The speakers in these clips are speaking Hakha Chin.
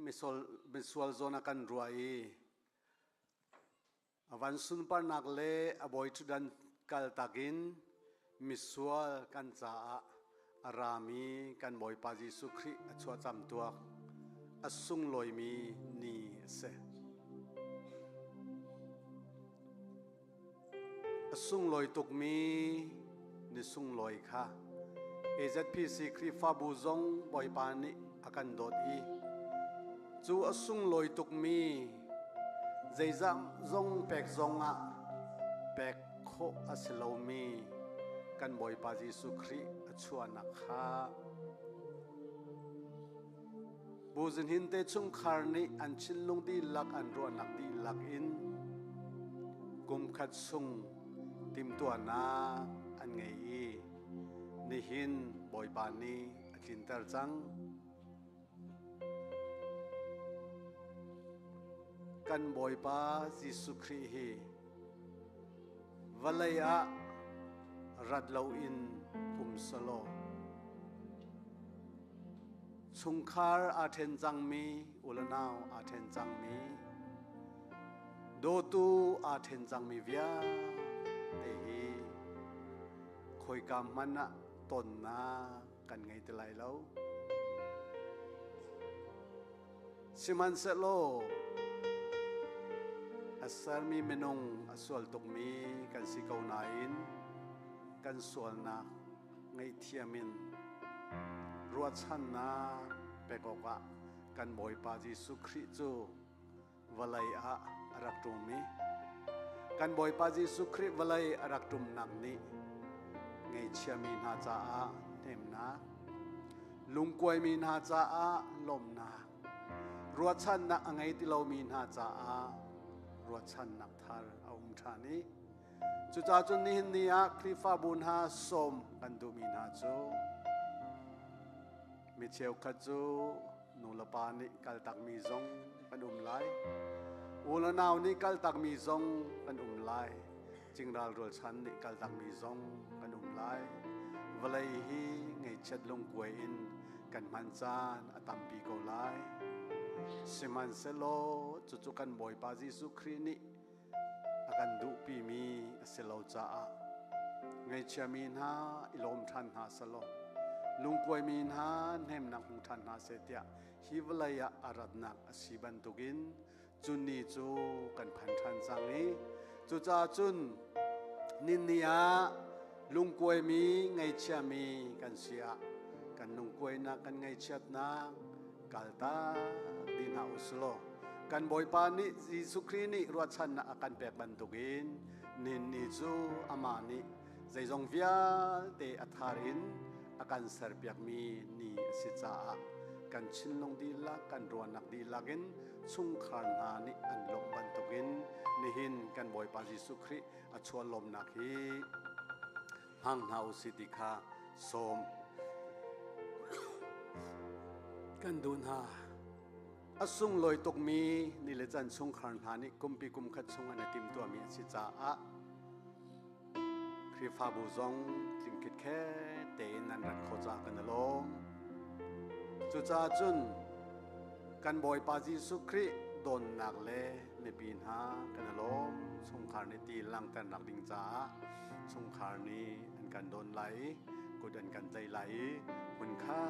misual zawn a kan ruah i a van sunparnak le a bawi ṭhutdan kaltak in misual kan caah a rami kan Bawipa Jesuh Khrih a chuahcam tuak a sunglawimi ni a si. A sunglawi tukmi ni sunglawi kha AZPC Khrihfabu zong Bawipa nih a kan dawt i cu a sunglawi tukmi zeizah zong pek zong ah pek khawh a si lomi kan Bawipa Jesuh Khrih a chuahnak kha Buzinhin te chungkhar nih an thinlung dihlak an ruahnak dihlak in kumkhat chung timhtuahnak an ngei i nihin Bawipa nih a tlinter cang. Kan Bawipa Jesuh Khrih hi vawlei ah rat loin um selaw Chungkhar aa ṭhen cangmi u le nau aa ṭhen cangmi dawtu aa ṭhen cangmi vialte hi khoika hmanh ah tonnak kan ngei ti lai lo. Sihmanhsehlaw a sermi minung a sual tukmi kan si ko nain kan sualnak ngaihthiam in ruahchannak pek awkah kan Bawipa Jesuh Khrih cu vawlei ah a rak ṭum i kan Bawipa Jesuh Khrih vawlei a rak ṭumnak nih ngeichiami hna caah hnemnak, lungkuaimi hna caah lawmhnak, ruahchannak a ngei ti lomi hna caah ruahchannak thar a um ṭhan i Cucaah cun nihin ni ah Khrihfabu hna sawm kan duhmi hna cu mi cheukhat cu nulepa nih kaltakmi zong kan um lai. U le nau nih kaltakmi zong kan um lai. Cingral rualchan nih kaltakmi zong kan um lai. Vawlei hi ngaihchiat lungkuai in kan hman caan a tampi ko lai. Sihmanhsehlaw cucu kan Bawipa Jesuh Khrih nih a kan duhpimi a si lo caah ngaihchiami hna i lawm ṭhan hna selaw lungkuaimi hna hnemnak hmu ṭhan hna seh tiah hi vawlei ah a ratnak a si bantukin cu ni cu kan phan ṭhan cang i cucaah cun ninni ah lungkuaimi ngaihchiami kan si ah kan lungkuainak kan ngaihchiatnak kaltak dih hna u selaw kan Bawipa nih Jesuh Khrih nih ruahchannak a kan pek bantukin nin ni cu amah nih zeizong vialte a thar in a kan serpiakmi ni a si caah kan thinlung dihlak kan ruahnak dihlak in chungkhar hna nih an lawmh bantukin nihin kan Bawipa Jesuh Khrih a chuah lawmnak hi hmang hna u si ti kha sawm kan duh hna. A sunglawi tukmi ni le can chungkhar hna nih kumpi kum khat chung an i timtuahmi a si caah Khrihfabu zong tling khitkhet tein an rat khawh caah kan i lawm. Cucaah cun kan Bawipa Jesuh Khrih dawnnak le mipi hna kan i lawm. Chungkhar nih ti langhternak ding caah chungkhar nih an kan dawn lai i kut an kan tlaih lai i hmunkha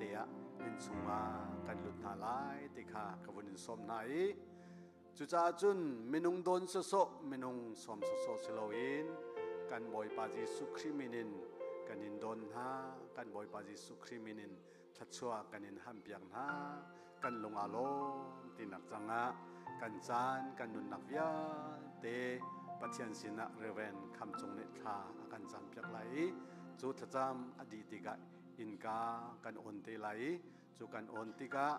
te ah innchung ah kan lut hna lai ti kha ka vun in sawm hna i cucaah cun minung dawn sawsawh minung sawm sawsawh si loin kan Bawipa Jesuh Khrih min in kan in dawn hna kan Bawipa Jesuh Khrih min in thluachuah kan in hampiak hna kan lung aa lawm tinak cangah kan caan kan nunnak vialte Pathian sinah Reverend Kham Cung nih thla a kan campiak lai i cu thlacam a dih tikah innka kan on te lai i cu kan on tikah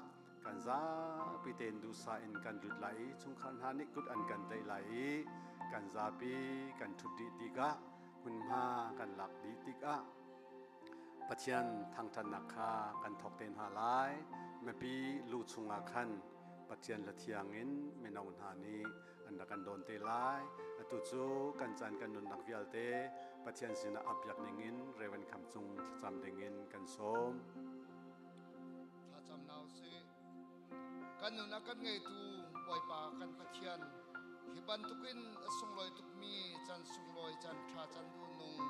kan zapi tein duhsah in kan lut lai i chungkhar hna nih kut an kan tlaih lai i kan zapi kan ṭhut dih tikah hmunhma kan lak dih tikah Pathian thangṭhatnak kha kan thawk te hna lai. Mipi lu chungah khan Pathian hla thiang in mino hna nih an rak kan dawn te lai. Atu cu kan caan kan nunnak vialte Pathian sinah ap piak ningin Reverend Kham Cung thlacam dingin kan sawm. Thlacam hna usih. Kan Kan nun a kan ngeitu Bawipa kan Pathian, hi bantukin a sunglawi tukmi caan sunglawi caan ṭha caan duhnung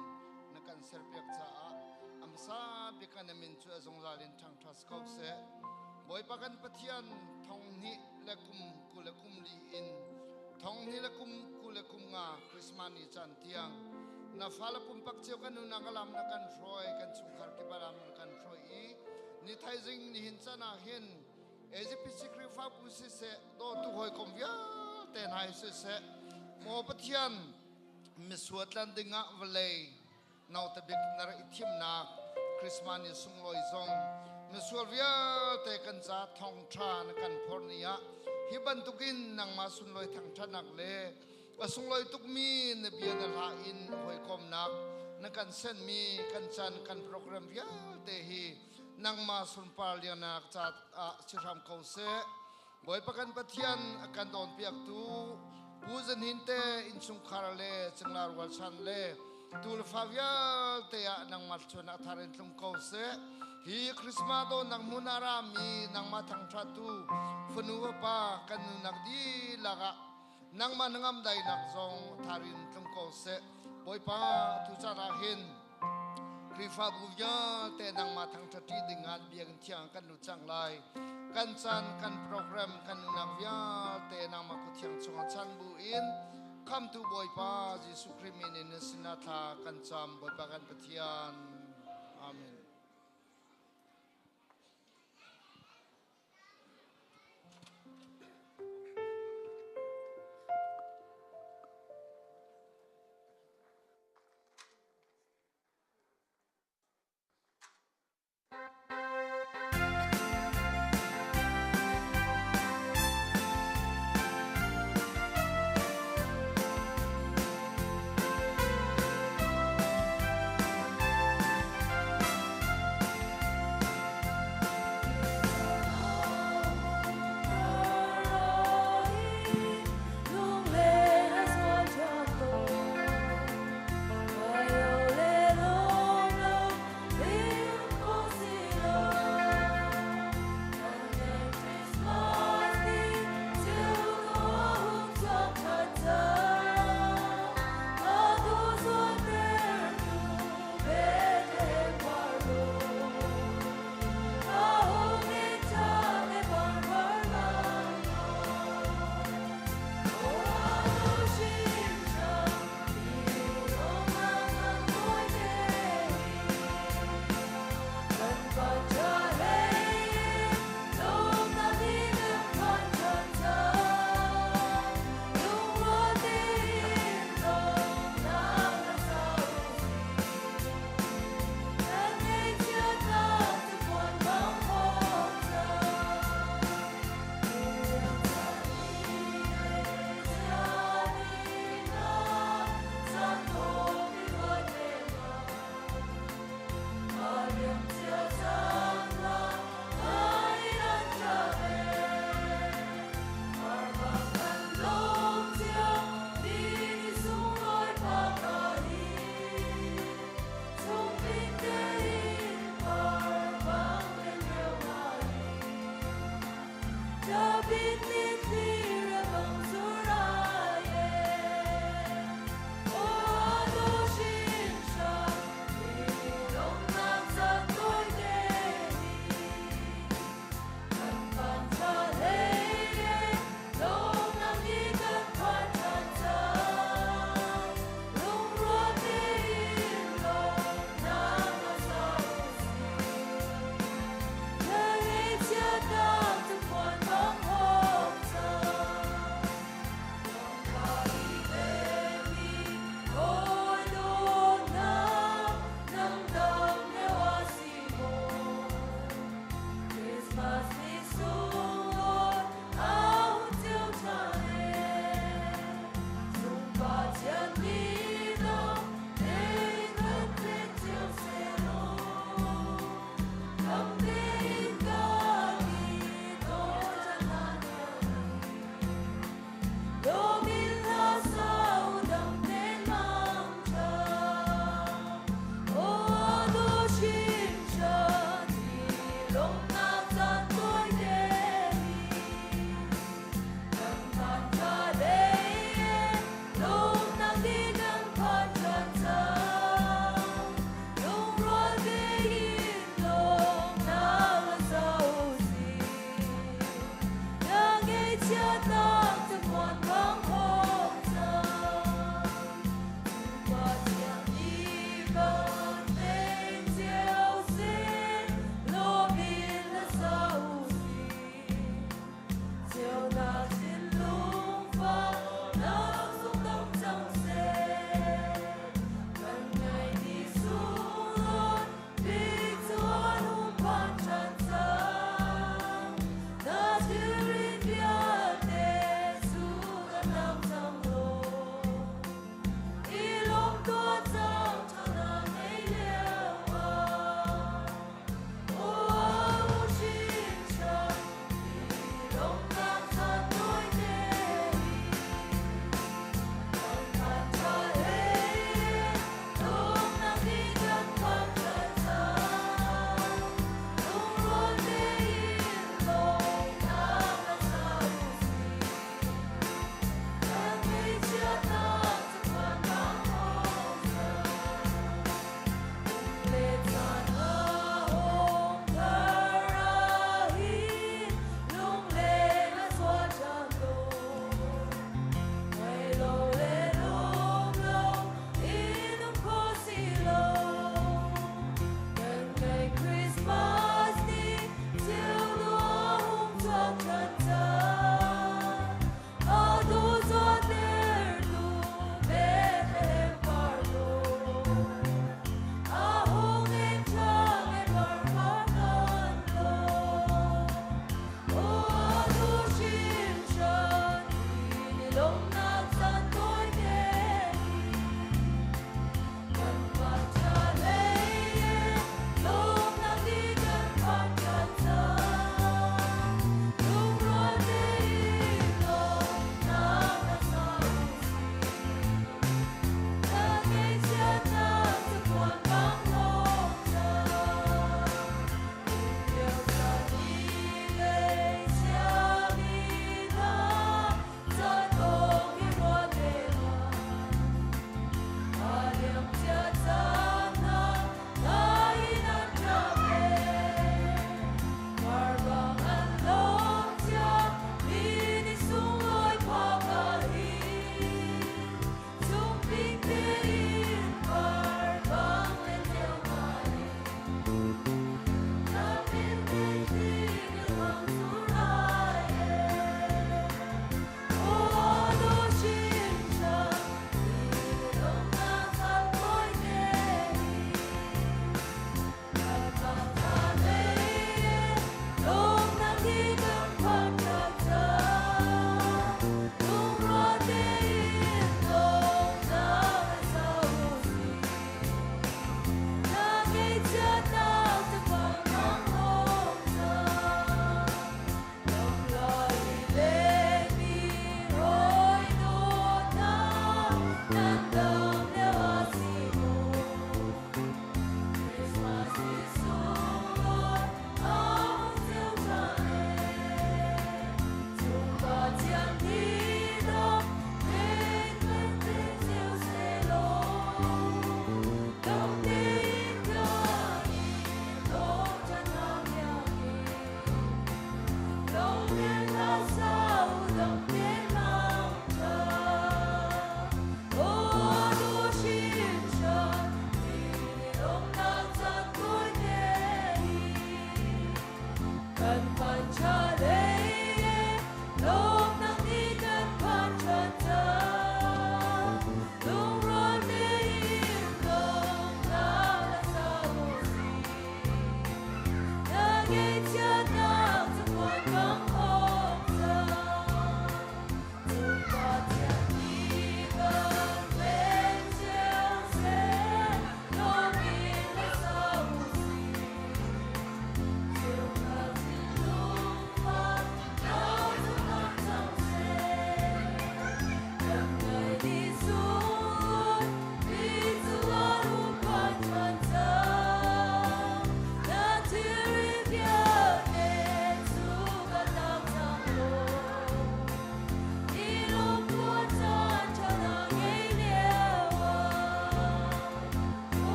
na kan serpiak caah a hmasa bik ah na min cu a zungzal in ṭhangṭha si ko seh. Bawipa kan Pathian, thong hnih le kum 20 le kum li in thong hnih le kum 20 le kum nga Christmas ni caan tiang na fale pumpak cio kan nunak a lam na kan hruai, kan chungkhar kip a lam na kan hruai i ni thaizing nihin caan ah hin AGPC Khrihfabu siseh, dawtu hawikom vialte hna hi siseh, Maw Pathian, misual tlan dingah vawlei naute bik na rak i thimnak Christmas ni sunglawi zong misual vialte kan ca thawngṭha na kan phor ni ah hi bantukin nangmah sunlawi thangṭhatnak le a sunglawi tukmi na bia na hla in hawikomnak na kan senmi kan chan kan program vialte hi nangmah sunpar lianak ca ah si hram ko seh. Bawipa kan Pathian a kan dawnpiaktu Pu Zan Hin te innchungkhar le cingla rualchan le tuulfa vialte ah nangmah chun a thar in tlung ko seh. Hi Christmas dawnnak hmun ah rami nangmah thangṭhattu fanu pa kan nunak dihlak ah nangmah hnangam dainak zong thar in tlung ko seh. Bawipa tu caan ah hin Khrihfabu vialte nangmah thangṭhatṭi dingah biakinn thiang kan lut cang lai. Kan caan, kan program, kan nunnak vialte nangmah kut thiang chungah chan bu in Khamtu Bawipa Jesuh Khrih min in na sinah thla kan cam Bawipa kan Pathian. Amen.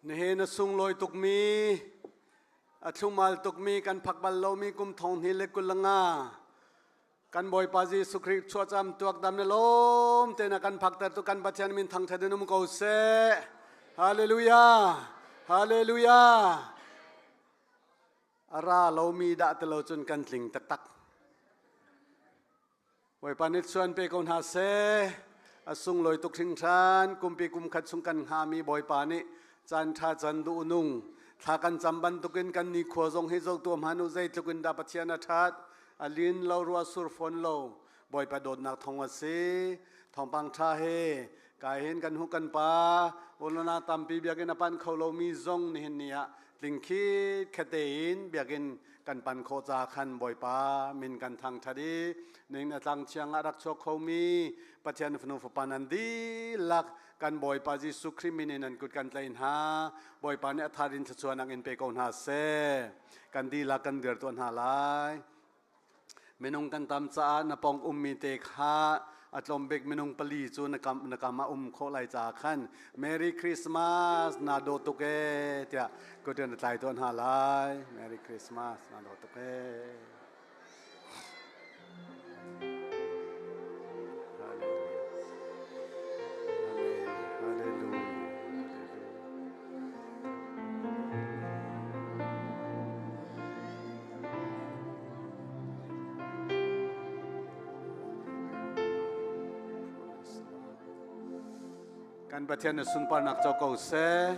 Nihin a sunglawi tukmi, a thlumal tukmi kan phak bal lomi kum thong hnih le 25 kan Bawipa Jesuh Khrih chuahcam tuakdam le lawm tein a kan phakter tu kan Pathian min thangṭhat in um ko seh. Hallelujah! Hallelujah! A ra lomi dah ti lo cun kan tling taktak. Bawipa nih chuan pe ko hna seh. A sunglawi tuk hringhran. Kumpi kum khat chung kan hngami Bawipa nih caan ṭha can duh nung thla kan cam bantukin kan nikhua zong hi zoh tuah hmanh u, zeitluk in dah Pathian a ṭhat. A lin lo, ruah sur fawn lo. Bawipa dawtnak thawng a si. Thawngpang ṭha he kai hin kan hu kan pa ulona tampi biakinn a pan kho lomi zong nihin ni ah tling khit khete in biakinn kan pan khawh ca khan Bawipa min kan thangṭhat i ning a tlang thiang ah rak chuak khomi Pathian fanu fapa nan dihlak kan Bawipa Jesuh Khrih min in nan kut kan tlaih hna. Bawipa nih a thar in thluachuahnak in pe ko hna seh. Kan dihlak kan dir tuah hna lai. Minung kan tam caah na pong ummi te kha a tlawmbik minung pali cu na kam na kam ah um khawh lai caah khan Merry Christmas na dawh tuk ee tiah kut in na tlai tawn hna lai. Merry Christmas na dawh tuk ee. Kan Pathian na sunparnak co ko seh.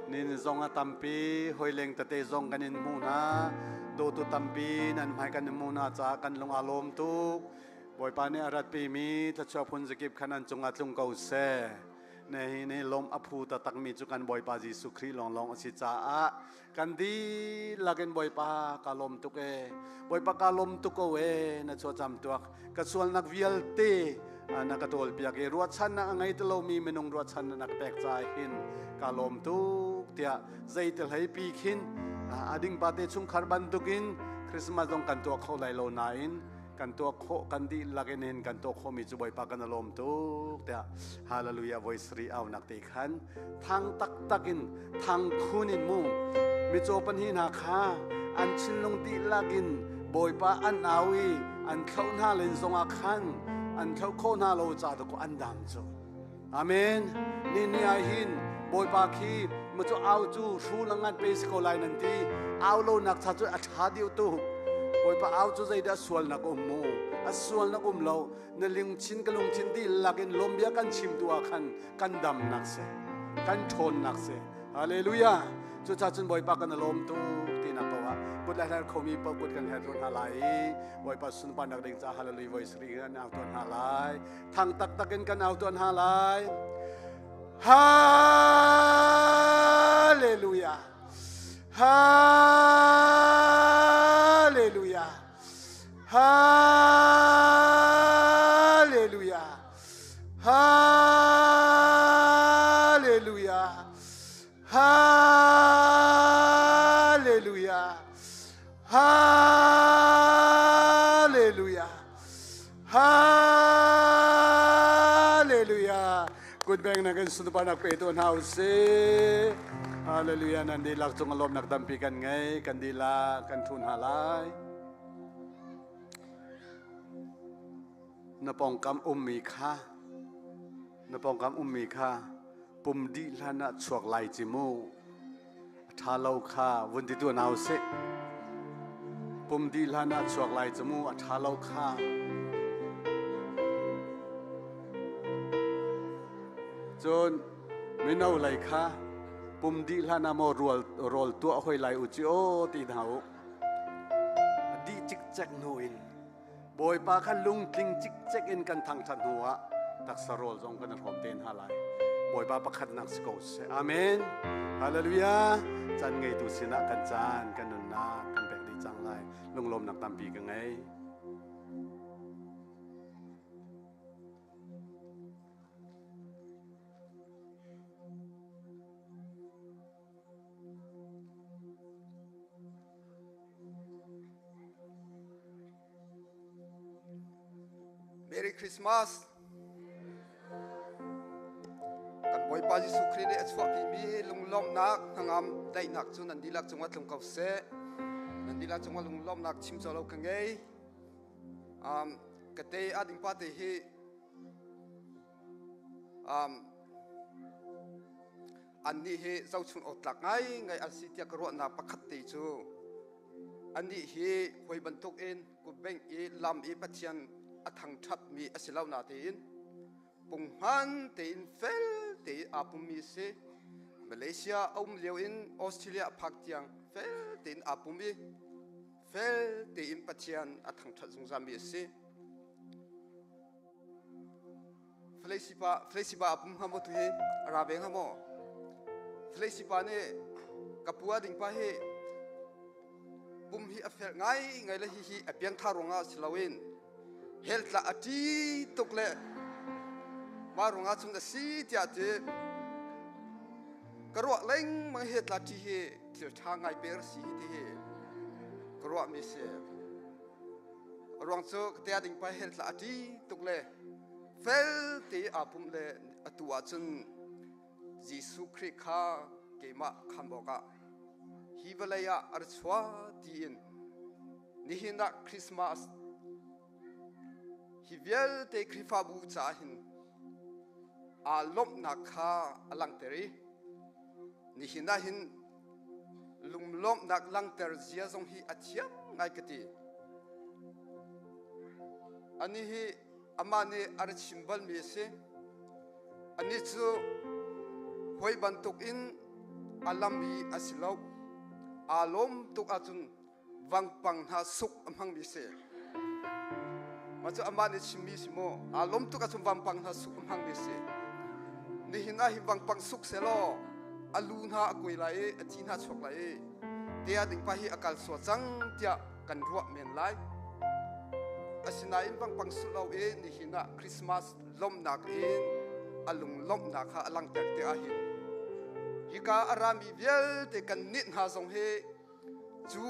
Nin zong a tampi, hoileng tete zong kan in hmu hna. Dawtu tampi nan hmai kan in hmu hna caah kan lung aa lawm tuk. Bawipa nih a ratpimi thluachuah phun zakip khan an cungah tlung ko seh. Ne hi ni lawm a phu taktakmi cu kan Bawipa Jesuh Khrih lawnglawng a si caah kan dihlak in Bawipa ka lawm tuk ee, Bawipa ka lawm tuk ko ee, na chuacam tuak ka sualnak vialte na ka ṭawlpiak i ruahchannak a ngei ti lomi minung ruahchannak na ka pek caah hin ka lawm tuk tiah zeiti hlei pi khin a ding pa te chungkhar bantukin Christmas zong kan tuah kho lai lo nain kan tuah khawh kan dihlak in hin kan tuah khawhmi cu Bawipa kan lawm tuk tiah hallelujah voice ri aunak te khan thang taktak in thang khun in mu micaw pahnih hna kha an thinlung dihlak in Bawipa an au i an thloh hna len zongah khan an thloh khawh hna lo ca ko an dam cu. Amen. Ni ni ah hin Bawipa khi macu au cu hru langat pe si ko lai nan ti. Au lo nak cha cu a ṭha deuh tu. Bawipa au cu zeidah sualnak um mu? A sualnak um lo. Na lungthin ka lungthin dihlak in lawmbia kan chim tu ah khan kan damnak si, kan ṭhawnnak si. Hallelujah. Cucaah cun Bawipa kan lawm tuk tinak ko ah kut le hler khomi paoh kut kan hler tuah hna lai i Bawipa sunparnak ding caah hallelujah voi sarih kan au tuah hna lai. Thang taktak in kan au tuah hna lai. Hallelujah. Hallelujah. Hallelujah. Hallelujah. Hallelujah. Hallelujah. Hallelujah. Good bang na kan sunparnak pe tu hna usih. Hallelujah. Nan dihlak cung lawmnak tampi kan ngei. Kan dihlak kan thu hna lai. Na pawngkam ummi kha na pawngkam ummi kha pum dih hlan ah chuak lai ci mu. A ṭha lo kha vun ti tu hna usih. Pum dih hlan ah chuak lai cu mu, a ṭha lo kha. Cun mino lei kha pum dih hlan ah maw rual rawl tuah hoi lai u ci aw ti hna u. A dih cikcek hnu in Bawipa kha lungtling cikcek in kan thangṭhat hnu ah taksa rawl zong kan i hrawm te hna lai. Bawipa pakhatnak si ko seh. Amen. Hallelujah. Caan ngeitu sinah kan caan, kan nunnak kan pek dih cang lai. Lunglawmnak tampi ka ngei. Merry Christmas. Kan Bawipa Bawipa Jesuh Khrih nih a chuahpimi lunglawmhnak hnangam daihnak cu nan dihlak cungah tlung ko seh. Nan dihlak cungah lunglawmhnak chim cawk lo ka ngei. Ka te a ding pa te hi annih hi zohchun awk tlak ngaingai an si tiah ka ruahnak pakhat te cu annih hi hawi bantukin kutbengh i lam i Pathian a thangṭhatmi a si lo natein punghman tein fel tein aa pummi a si. Malaysia a um lio in Australia a phak tiang fel tein aa pum i fel tein Pathian a thangṭhat zungzalmi a si. Fleisipa a pum hnga maw tu hi a ra ve hnga maw? Fleisipa nih ka pu a ding pa hi pum hi a fel ngai ngai le hihi a piangthar ruangah si loin hell tla a ṭi tuk le mah ruangah cun a si tiah ti ka ruah lengmang. Hi tla ṭi hi thil ṭha ngai per si hi ti hi ka ruah mi si. Ruang cu ka tea ding pa hell tla a ṭi tuk le fel te aa pumh le atu ah cun Jesuh Khrih kha keimah khamh awkah hi vawlei ah a ra chuah tiin nihin ah Christmas hi vialte Khrihfabu caah hin aa lawmhnak kha a langhter i nihin ah hin lunglawmhnak langhter zia zong hi a thiam ngai ka ti. Ani hi amah nih a ra chim balmi a si. Anih cu hawi bantukin a lam i a si lo. Aa lawm tuk ahcun vangpang hna suk a hmangmi si. Mah cu amah nih chimmi si mu. Aa lawm tuk ahcun vampang hna suk a hmangmi si. Nihin ah hi vangpang suk selaw a lu hna a kuai lai i a thi hna chuak lai i tea ding pa hi a kal sua cang tiah kan ruah men lai. Asinain vangpang su lo i nihin ah Christmas lawmhnak in a lunglawmhnak kha a langhter te ah hin hika a rami vialte kan nih hna zong hi cu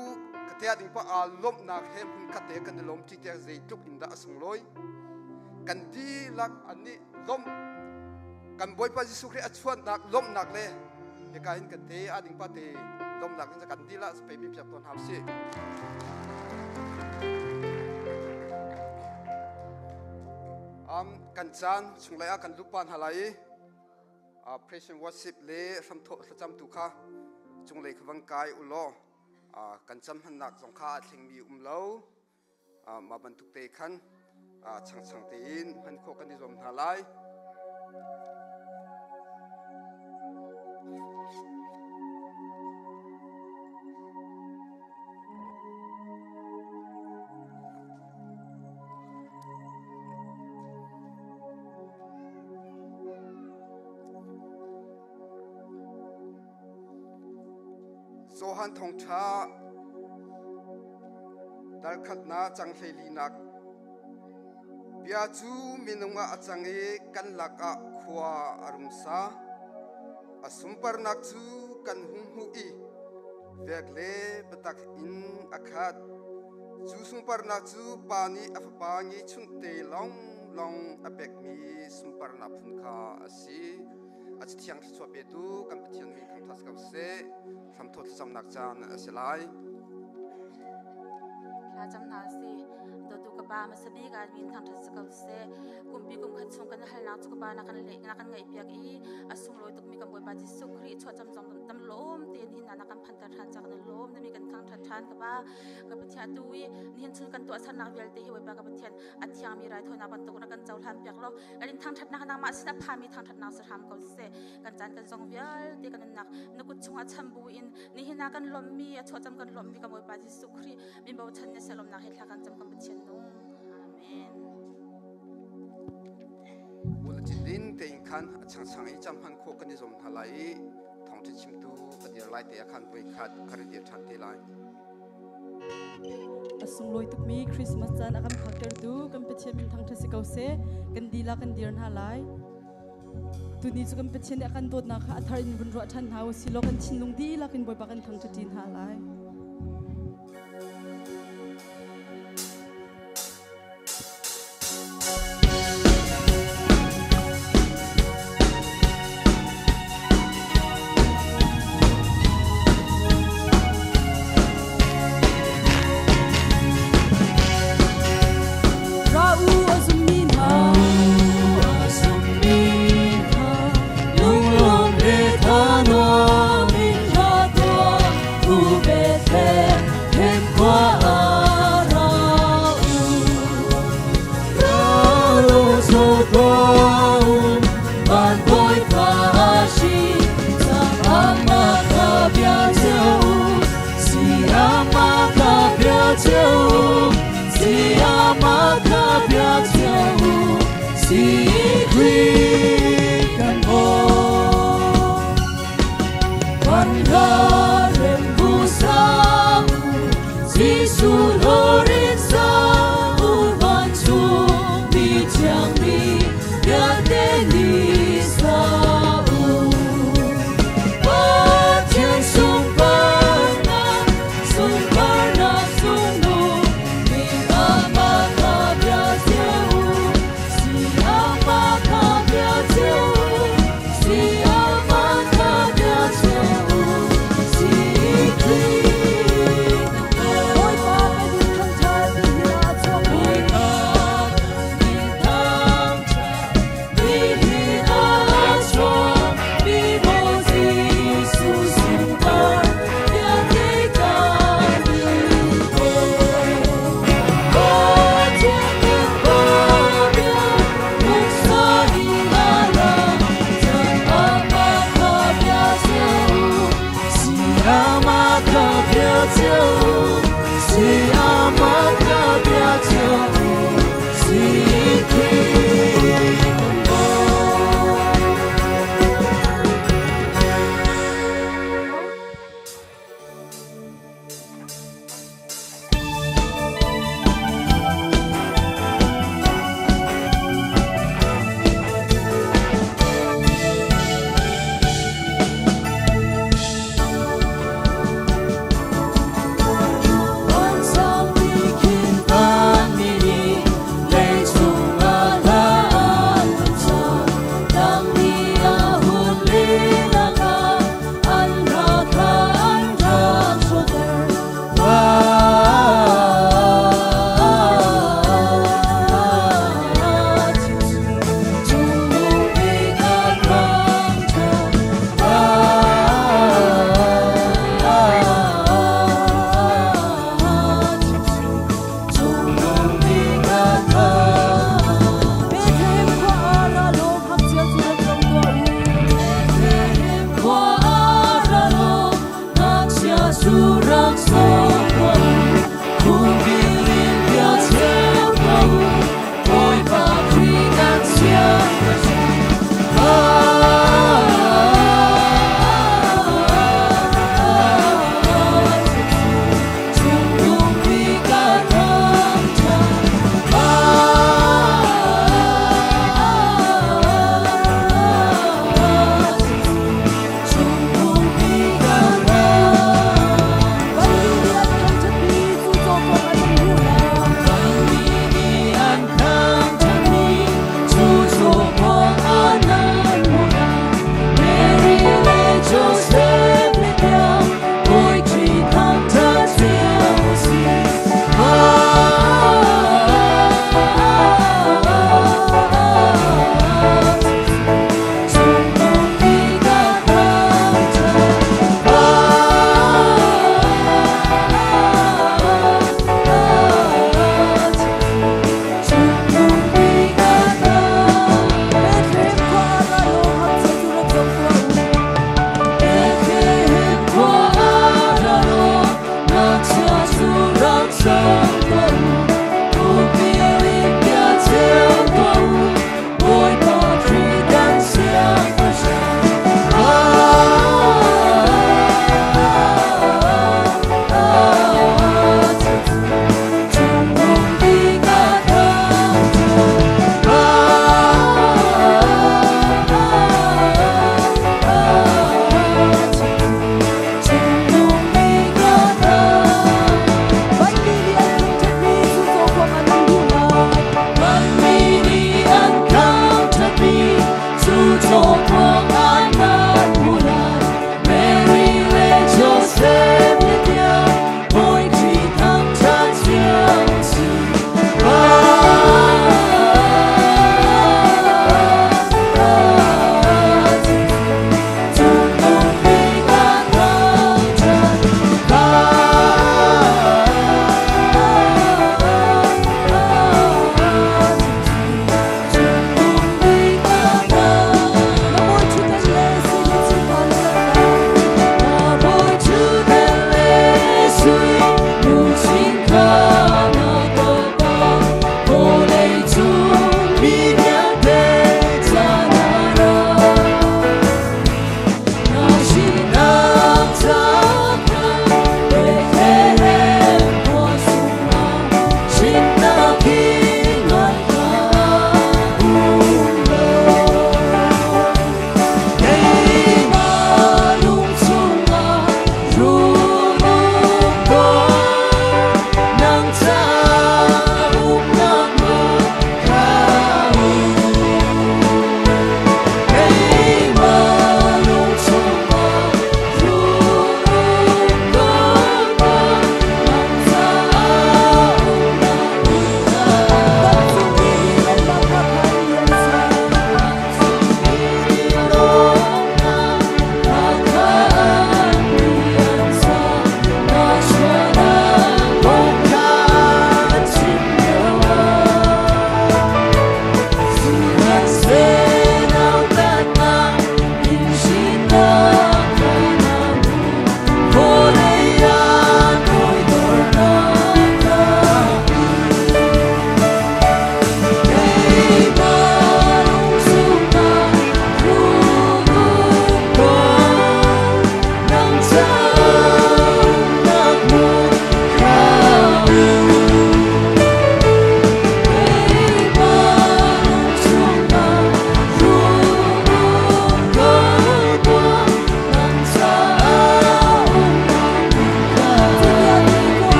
ka tea ding pa aa lawmhnak he hmun khat te kan i lawm ṭi tiah zeitluk in dah a sunglawi. Kan dihlak an nih lawmh kan Bawipa Jesuh Khrih a chuannak lawmhnak le hika hin kan te a ding pa te lawmhnak in kan dilah pe mi piak tawn hau si. Kan caan chunglei ah kan lupa hna lai i praise and worship le hramthawh thlacam tu kha cunglei kha vang kai u law kan cam hmannak zong kha a thlengmi um lo mah bantuk te khan changchang tein hman khawh kan i zuam hna lai. Johan thawngṭha dal khatnak cang hleilinak. Bia cu minung ah a cang i kan lakah khua a rung sa. A sunparnak cu kan hung hmuh i vek le biatak in a khat. Cu sunparnak cu Pa nih a Fapa ngeihchunhte lawnglawng a pekmi sunparnak phun kha a si. A Cathiang thluachuah petu kan Pathian min thangṭhat ko seh. Hramthawh thlacamnak caan a si lai. Thla cam hna si. Dawtu ka Pa, hmasa bik ah min thangṭhat si ko seh. Kumpi kum khat chung kan halnak cu ka Pa na kan leh na kan ngaihpiak i a sunglawi tukmi kan Bawipa Jesuh Khrih chuahcam zong tam lawm tein hin na kan phanter ṭhan cak na lawm na mi kan thangṭhat ṭhan ka Pa. Ka Pathian, atu i nihin chun kan tuahsernak vialte hi Bawipa ka Pathian a thiangmi raithawinak bantuk na kan cohlan piak law kan in thangṭhatnak nangmah sin a phami thangṭhatnak si hram ko seh. Kan caan kan zong vialte kan nunnak na kut chungah cham bu in nihin ah kan lawmhmi a chuahcam kan lawmhmi kan Bawipa Jesuh Khrih min bochan na lawmnak he thla kan cam kan Pathian nung. Amen. Bulletin tein khan a changchang i cam hman khawh kan i zuam hna lai i thawngṭha chimtu a dir lai te ah khan voi khat ka ri dir ṭhan te lai. A sunglawi tukmi Christmas caan a kan phaktertu kan Pathian min thangṭhat si ko seh. Kan dihlak kan dir hna lai. Tuni cu kan Pathian nih a kan dawtnak kha a thar in vun ruah ṭhan hna u sih law kan thinlung dihlak in Bawipa kan thangṭhat hna lai. Sulhorin sa u vancung mi thiang mi vialte nih sa u. Pathian sunparnak, sunparnak sungnu, mi amah kha bia cio u. Si amah kha bia cio u, si amah kha bia cio u, si Khrih Bawipa kan in.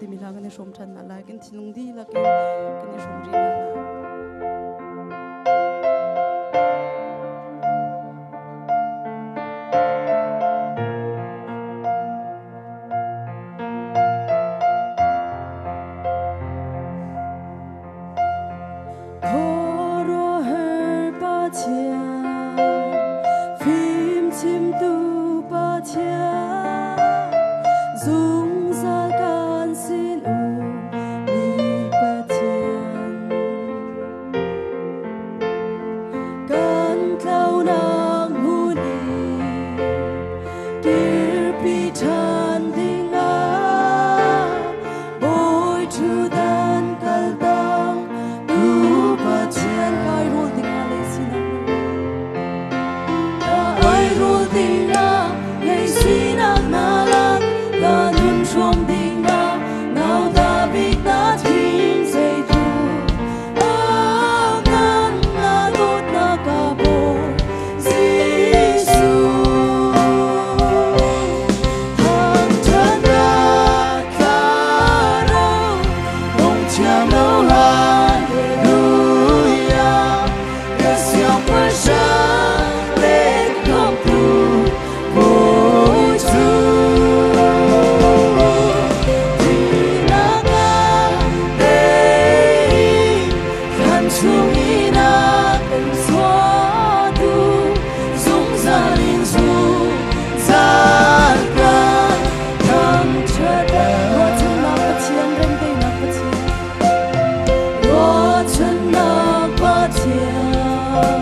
timi hla kan i hrawm ṭhan hna lai. Kan thinlung dihlak in kan i hrawm rih hna lai. Khuaruahhar Pathian, fimchimtu Pathian, zungzal kan sin ummi Pathian. Kan tlaunak hmun in kirpi ṭhan dingah Bawi ṭhutdan kaltak tu Pathian kai rawl dingah lei sinak na ai rawl dingah lei sinak na lak ka nun hrawm dingah nauta bik na thim zeitu nan na dawtnak ka bawi Jesuh thangṭhatnak thlarau dongthiam lo hallelujah ka siangpahrang le khamhtu Bawi cu thihnak ah tei thlan chungin a kan chuahtu zungzal in zungzal kan thangṭhat. Ruahchannak Pathian, remdaihnak Pathian, ruahchannak Pathian,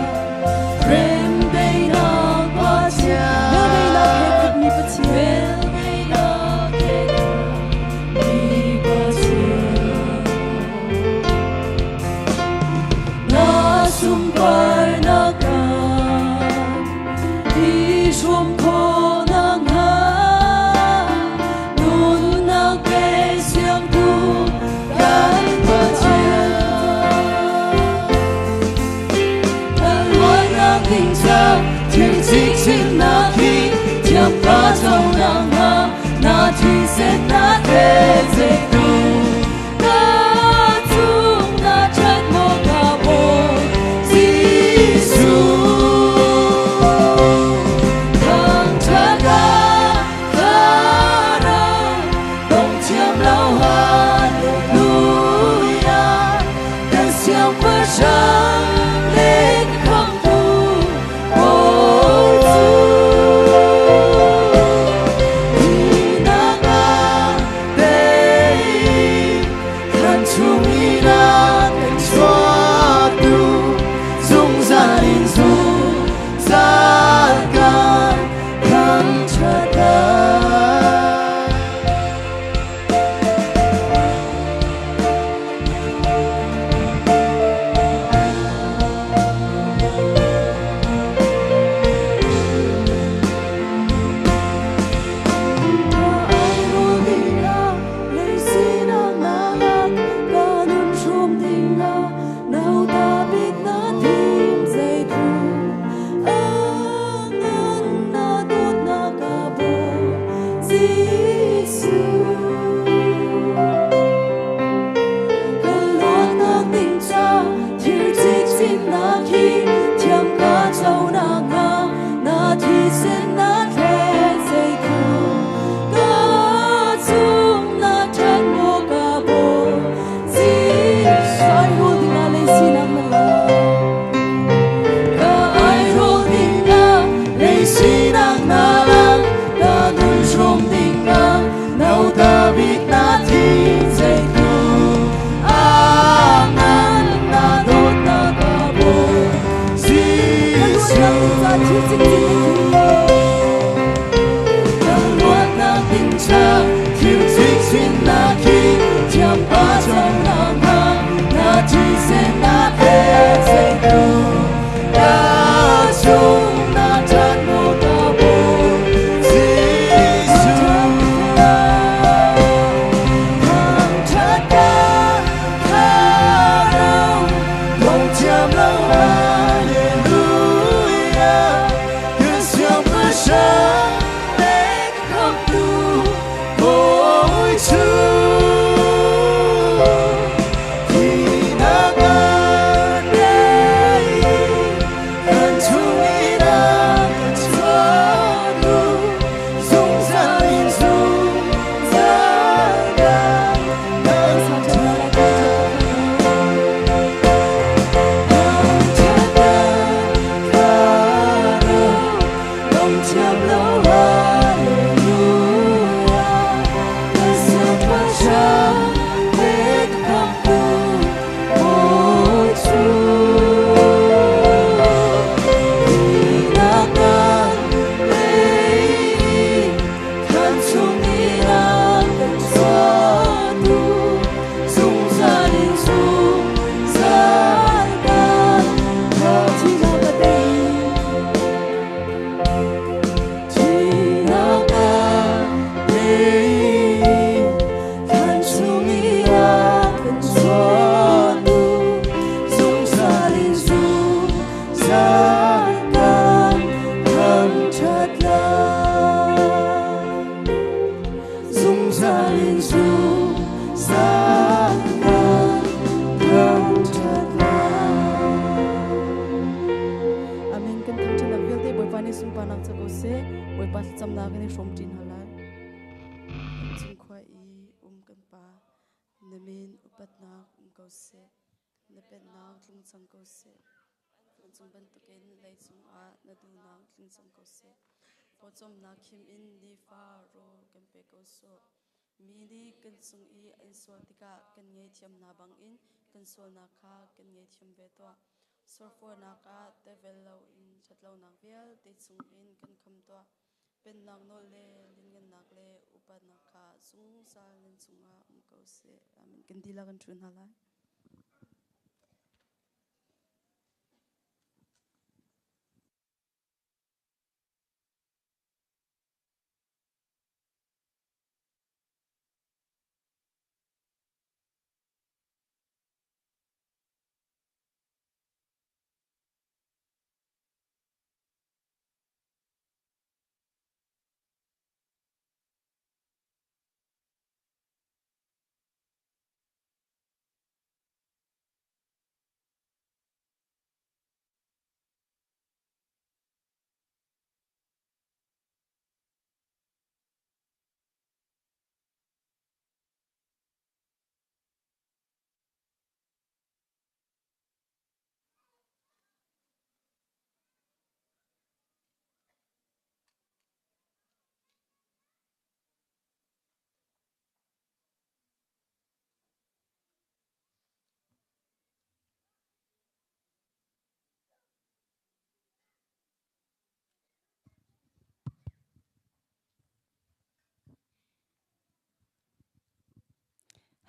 remdaihnak Pathian, velngeihnak he khatmi Pathian, velngeihnak he khatmi Pathian. Na sunparnak ah i hrawm khawhnak hnga nunnak pe siangtu kan Pathian. Kan luatnak ding ca thil cikciknak hi thiam ka co nakhnga na thisen na thezektu ka cung na ṭhat maw ka Bawi Jesuh. Thangṭhat ah thlarau dongthiam lo hallelujah kan siangpahrang le khamhtu Bawi cu thihnak ah tei thlan chungin a kan chuahtu zungzal in zungzal kan thangṭhat lai. Na thisen na thlet zeitu ka cung na ṭhat maw ka Bawi Jesuh ai rawl dingah lei sinak na la ka ai rawl dingah lei sinak na la ka nun hrawm dingah Na min upatnak um ko seh. Na pennak tlung cang ko seh. Vancung bantukin leicung ah na duhnak tling cang ko seh. Pawcawmnak khim in nifa rawl kan pe ko sawh. Mi nih kan cung i an sual tikah kan ngaihthiam hna bangin kan sualnak kha kan ngaihthiam ve tuah. Surfuarnak ah tevel loin ṭhatlonak vialte chungin kan kham tuah. Pennak nawl le lianngannak le upatnak kha zungzal nan cungah um ko seh. Amen. Kan dihlak kan ṭhu hna lai.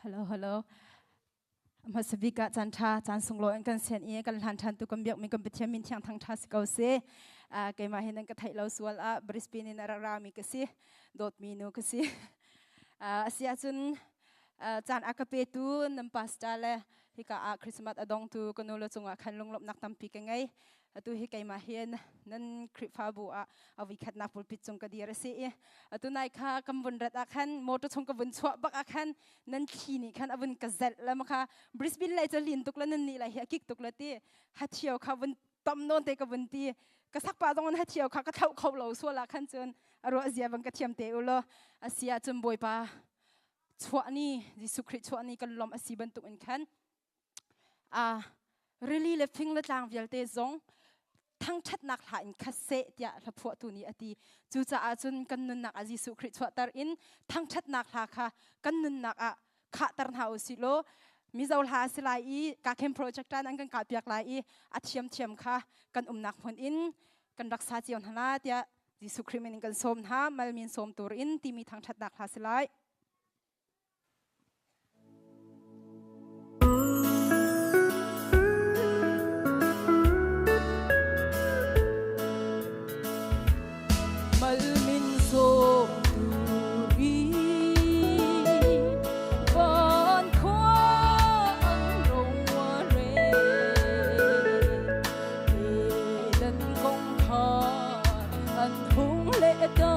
Hello, hello. Hmasabik ah caan ṭha, caan sunglawi an kan sian i kan hlan ṭhan tu kan biakmi kan Pathian min thiang thang ṭha si ko seh. Keimah hi nan ka theih lo sual ah Brisbane in a rak rami ka si, dawtmi nu ka si. A si ahcun caan a ka petu nan pastor le hika ah Christmas a dongtu ka nu le cungah khan lunglawmhnak tampi ka ngei. Atu hi keimah hin nan Khrihfabu ah a voikhatnak pulpit cung ka dir a si i atu nai kha kan vun rat ah khan motor chung ka vun chuah bak ah khan nan thli nih khan a vun ka zelh le ma kha Brisbane lai cu lin tuk le nan nih lai hi a kik tuk le ti hathio kha vun tom nawn te ka vun ti ka sakpa zong in hathio kha ka thloh kho lo sual ah khan cun a ruah zia bang ka thiam te u law a si ah cun Bawipa chuah ni Jesuh Khrih chuah ni kan lawmh a si bantuk in khan a rili le fing le tlang vialte zong thangṭhatnak hla in khat seh tiah hlaphuahtu nih a ti. Cucaah cun kan nunnak ah Jesuh Khrih chuahter in thangṭhatnak hla kha kan nunnak ah khahter hna u sih law Mizo hla a si lai i Kakhem project tan an kan kahpiak lai i a thiamthiam kha kan umnak hmun in kan rak sa cio hna la tiah Jesuh Khrih min in kan sawm hna malmin sawm tur in timi thangṭhatnak hla si lai. Malmin sawm turi van khua an rong re Eden kong kha an hung le ta.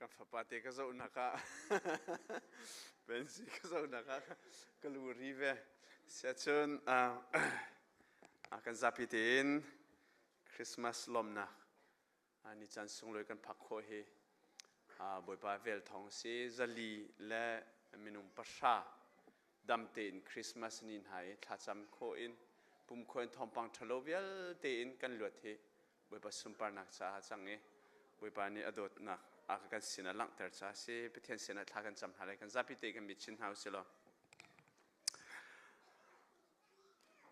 Kan fapa te ka zohnak ah Benzi ka zohnak ah ka lu ri ve. Siacun kan zapi tein Christmas lawmnak ni caan sunglawi kan phak khawh hi Bawipa vel thawng si 400 le minung 0 dam tein Christmas ni hna i thlacam khawh in pum khawh in thawngpang ṭhalo vialte in kan luat hi Bawipa sunparnak caah cang i Bawipa nih a dawtnak a kan sin a langhter caah si. Pathian sinah thla kan cam hna lai, kan zapi te kan mit chin hna usih law.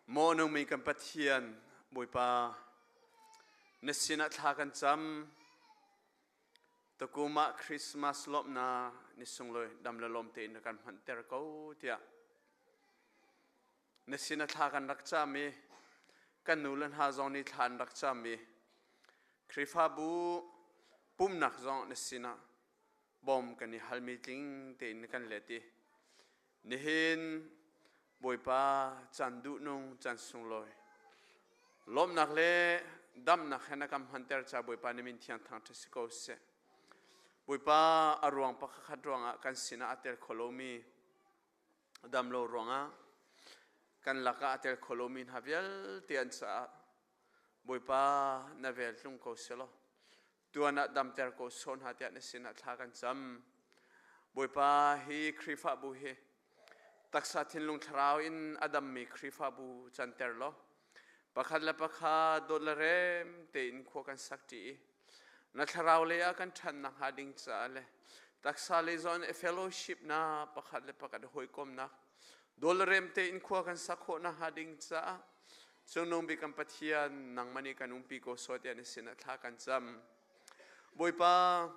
Maw nungmi kan Pathian Bawipa, na sinah thla kan cam. Tukum ah Christmas lawmhnak ni sunglawi dam le lawm tein na kan hmanter ko tiah na sin a thla kan rak cam i kan nu le hna zong nih thla an rak cam i Khrihfabu pumnak zong na sinah bawm kan i halmi tling tein na kan let i nihin Bawipa caan duhnung caan sunglawi lawmhnak le damnak he na kan hmanter ca Bawipa na min thiang thangṭhat si ko seh. Bawipa a ruang pakhat ruangah kan sinah a tel kho lomi damlo ruangah kan lakah a tel kho lomi hna vialte an caah Bawipa na vel tlung ko selaw tuan ah damter ko sawh hna tiah na sinah thla kan cam. Bawipa hi Khrihfabu hi taksa thinlung thlarau in a dammi Khrihfabu canter law pakhat le pakhat dawt le rem tein khua kan sak ṭi i na thlarau lei ah kan ṭhan nakhnga ding caah le taksa lei zawn i fellowship na pakhat le pakhat hawikomnak dawt le rem tein khua kan sak khawh nakhnga ding caah Cungnung bik kan Pathian nangmah nih kan umpi ko sawh tiah na sinah thla kan cam. Bawipa,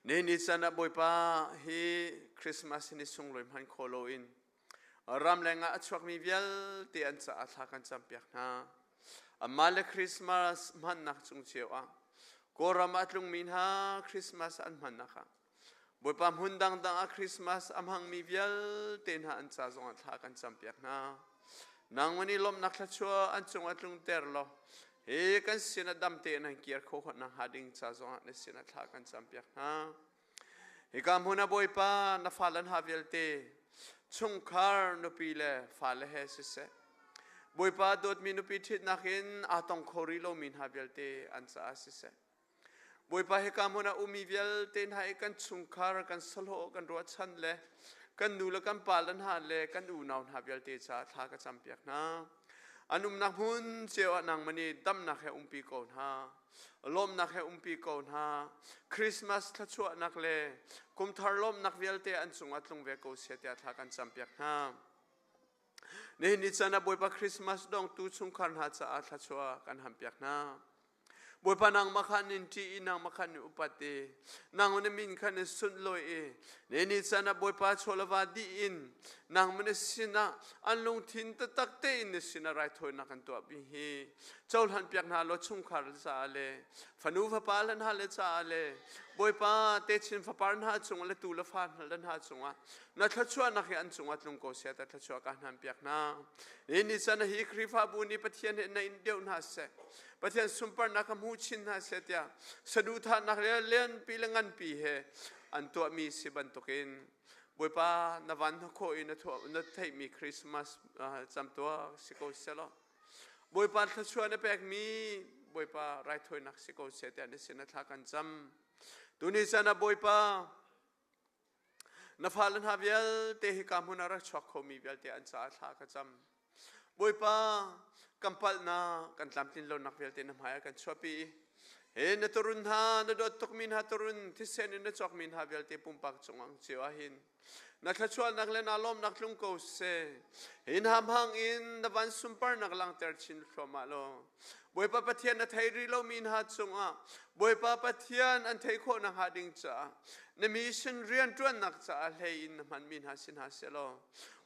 ni ni can ah Bawipa hi Christmas ni sunglawi hman kho loin ramleng ah a chuakmi vialte an caah thla kan campiak hna. Amah le Christmas hmannak cung cio ah Kawlram ah a tlungmi hna Christmas an hmannak ah Bawipa hmun dangdang ah Christmas a hmangmi vialte hna an ca zongah thla kan campiak hna. Nangmah nih lawmhnak thluachuah an cungah tlungter law hi kan sinah dam tein an kir kho khawh nakhnga ding ca zongah na sinah thla kan campiak hna. Hika hmun ah Bawipa na fale hna vialte chungkhar nupi le fale he siseh Bawipa dawtmi nupi ṭhitnak in aa tong kho rih lomi hna vialte an caah siseh Bawipa hika hmun ah ummi vialte hna i kan chungkhar kan sahlawh kan ruahchan le kan nu le kan pa le hna le kan unau hna vialte caah thla ka campiak hna. An umnak hmun cio ah nangmah nih damnak he umpi ko hna. Lawmnak he umpi ko hna. Christmas thluachuahnak le kumthar lawmhnak vialte an cungah tlung ve ko seh tiah thla kan campiak hna. Nihin ni caan ah Bawipa Christmas dongtu chungkhar hna caah thluachuah kan hampiak hna. Bawipa nangmah kha nin ṭih i nangmah kha nin upat i nang na min kha na sunlawi i ne ni caan ah Bawipa chawlava dih in nangmah na sinah an lungthin taktak tein na sinah raithawinak kan tuahpi hi cohlan piak hna law chungkhar caah le fanu fapa le hna le caah le Bawipa techin fapar hna cungah le tu le fa hna le hna cungah na thluachuahnak hi an cungah tlung ko seh ta thluachuah ka hnan piak hna. Ni ni caan hi Khrihfabu nih Pathian he na in deuh hna seh. Pathian sunparnak kha hmu chin hna seh tiah saduhthahnak le lianpi le nganpi he an tuahmi si bantukin Bawipa na van na khawh i na theihmi Christmas camtuak si ko seh law Bawipa thluachuah na pekmi Bawipa raithawinak si ko seh tiah na sin a thla kan cam. Tuni caan ah Bawipa na fale hna vialte hika hmun ah rak chuak khomi vialte an caah thla ka cam. Bawipa, kan palhnak, kan tlamtlin lonak vialte na hmai ah kan chuahpi i he na turun hna, na dawt tukmi hna turun, thisen in na cawkmi hna vialte pumpak cungah cio ah hin na thluachuahnak le naa lawmnak tlung ko seh. Hi hna hmang in na van sunparnak langhter chin thluahmah law Bawipa Pathian na thei rih lomi hna cungah Bawipa Pathian an theih khawh nakhnga ding caah na mission rianṭuannak caah hlei in na hmanmi hna si hna seh law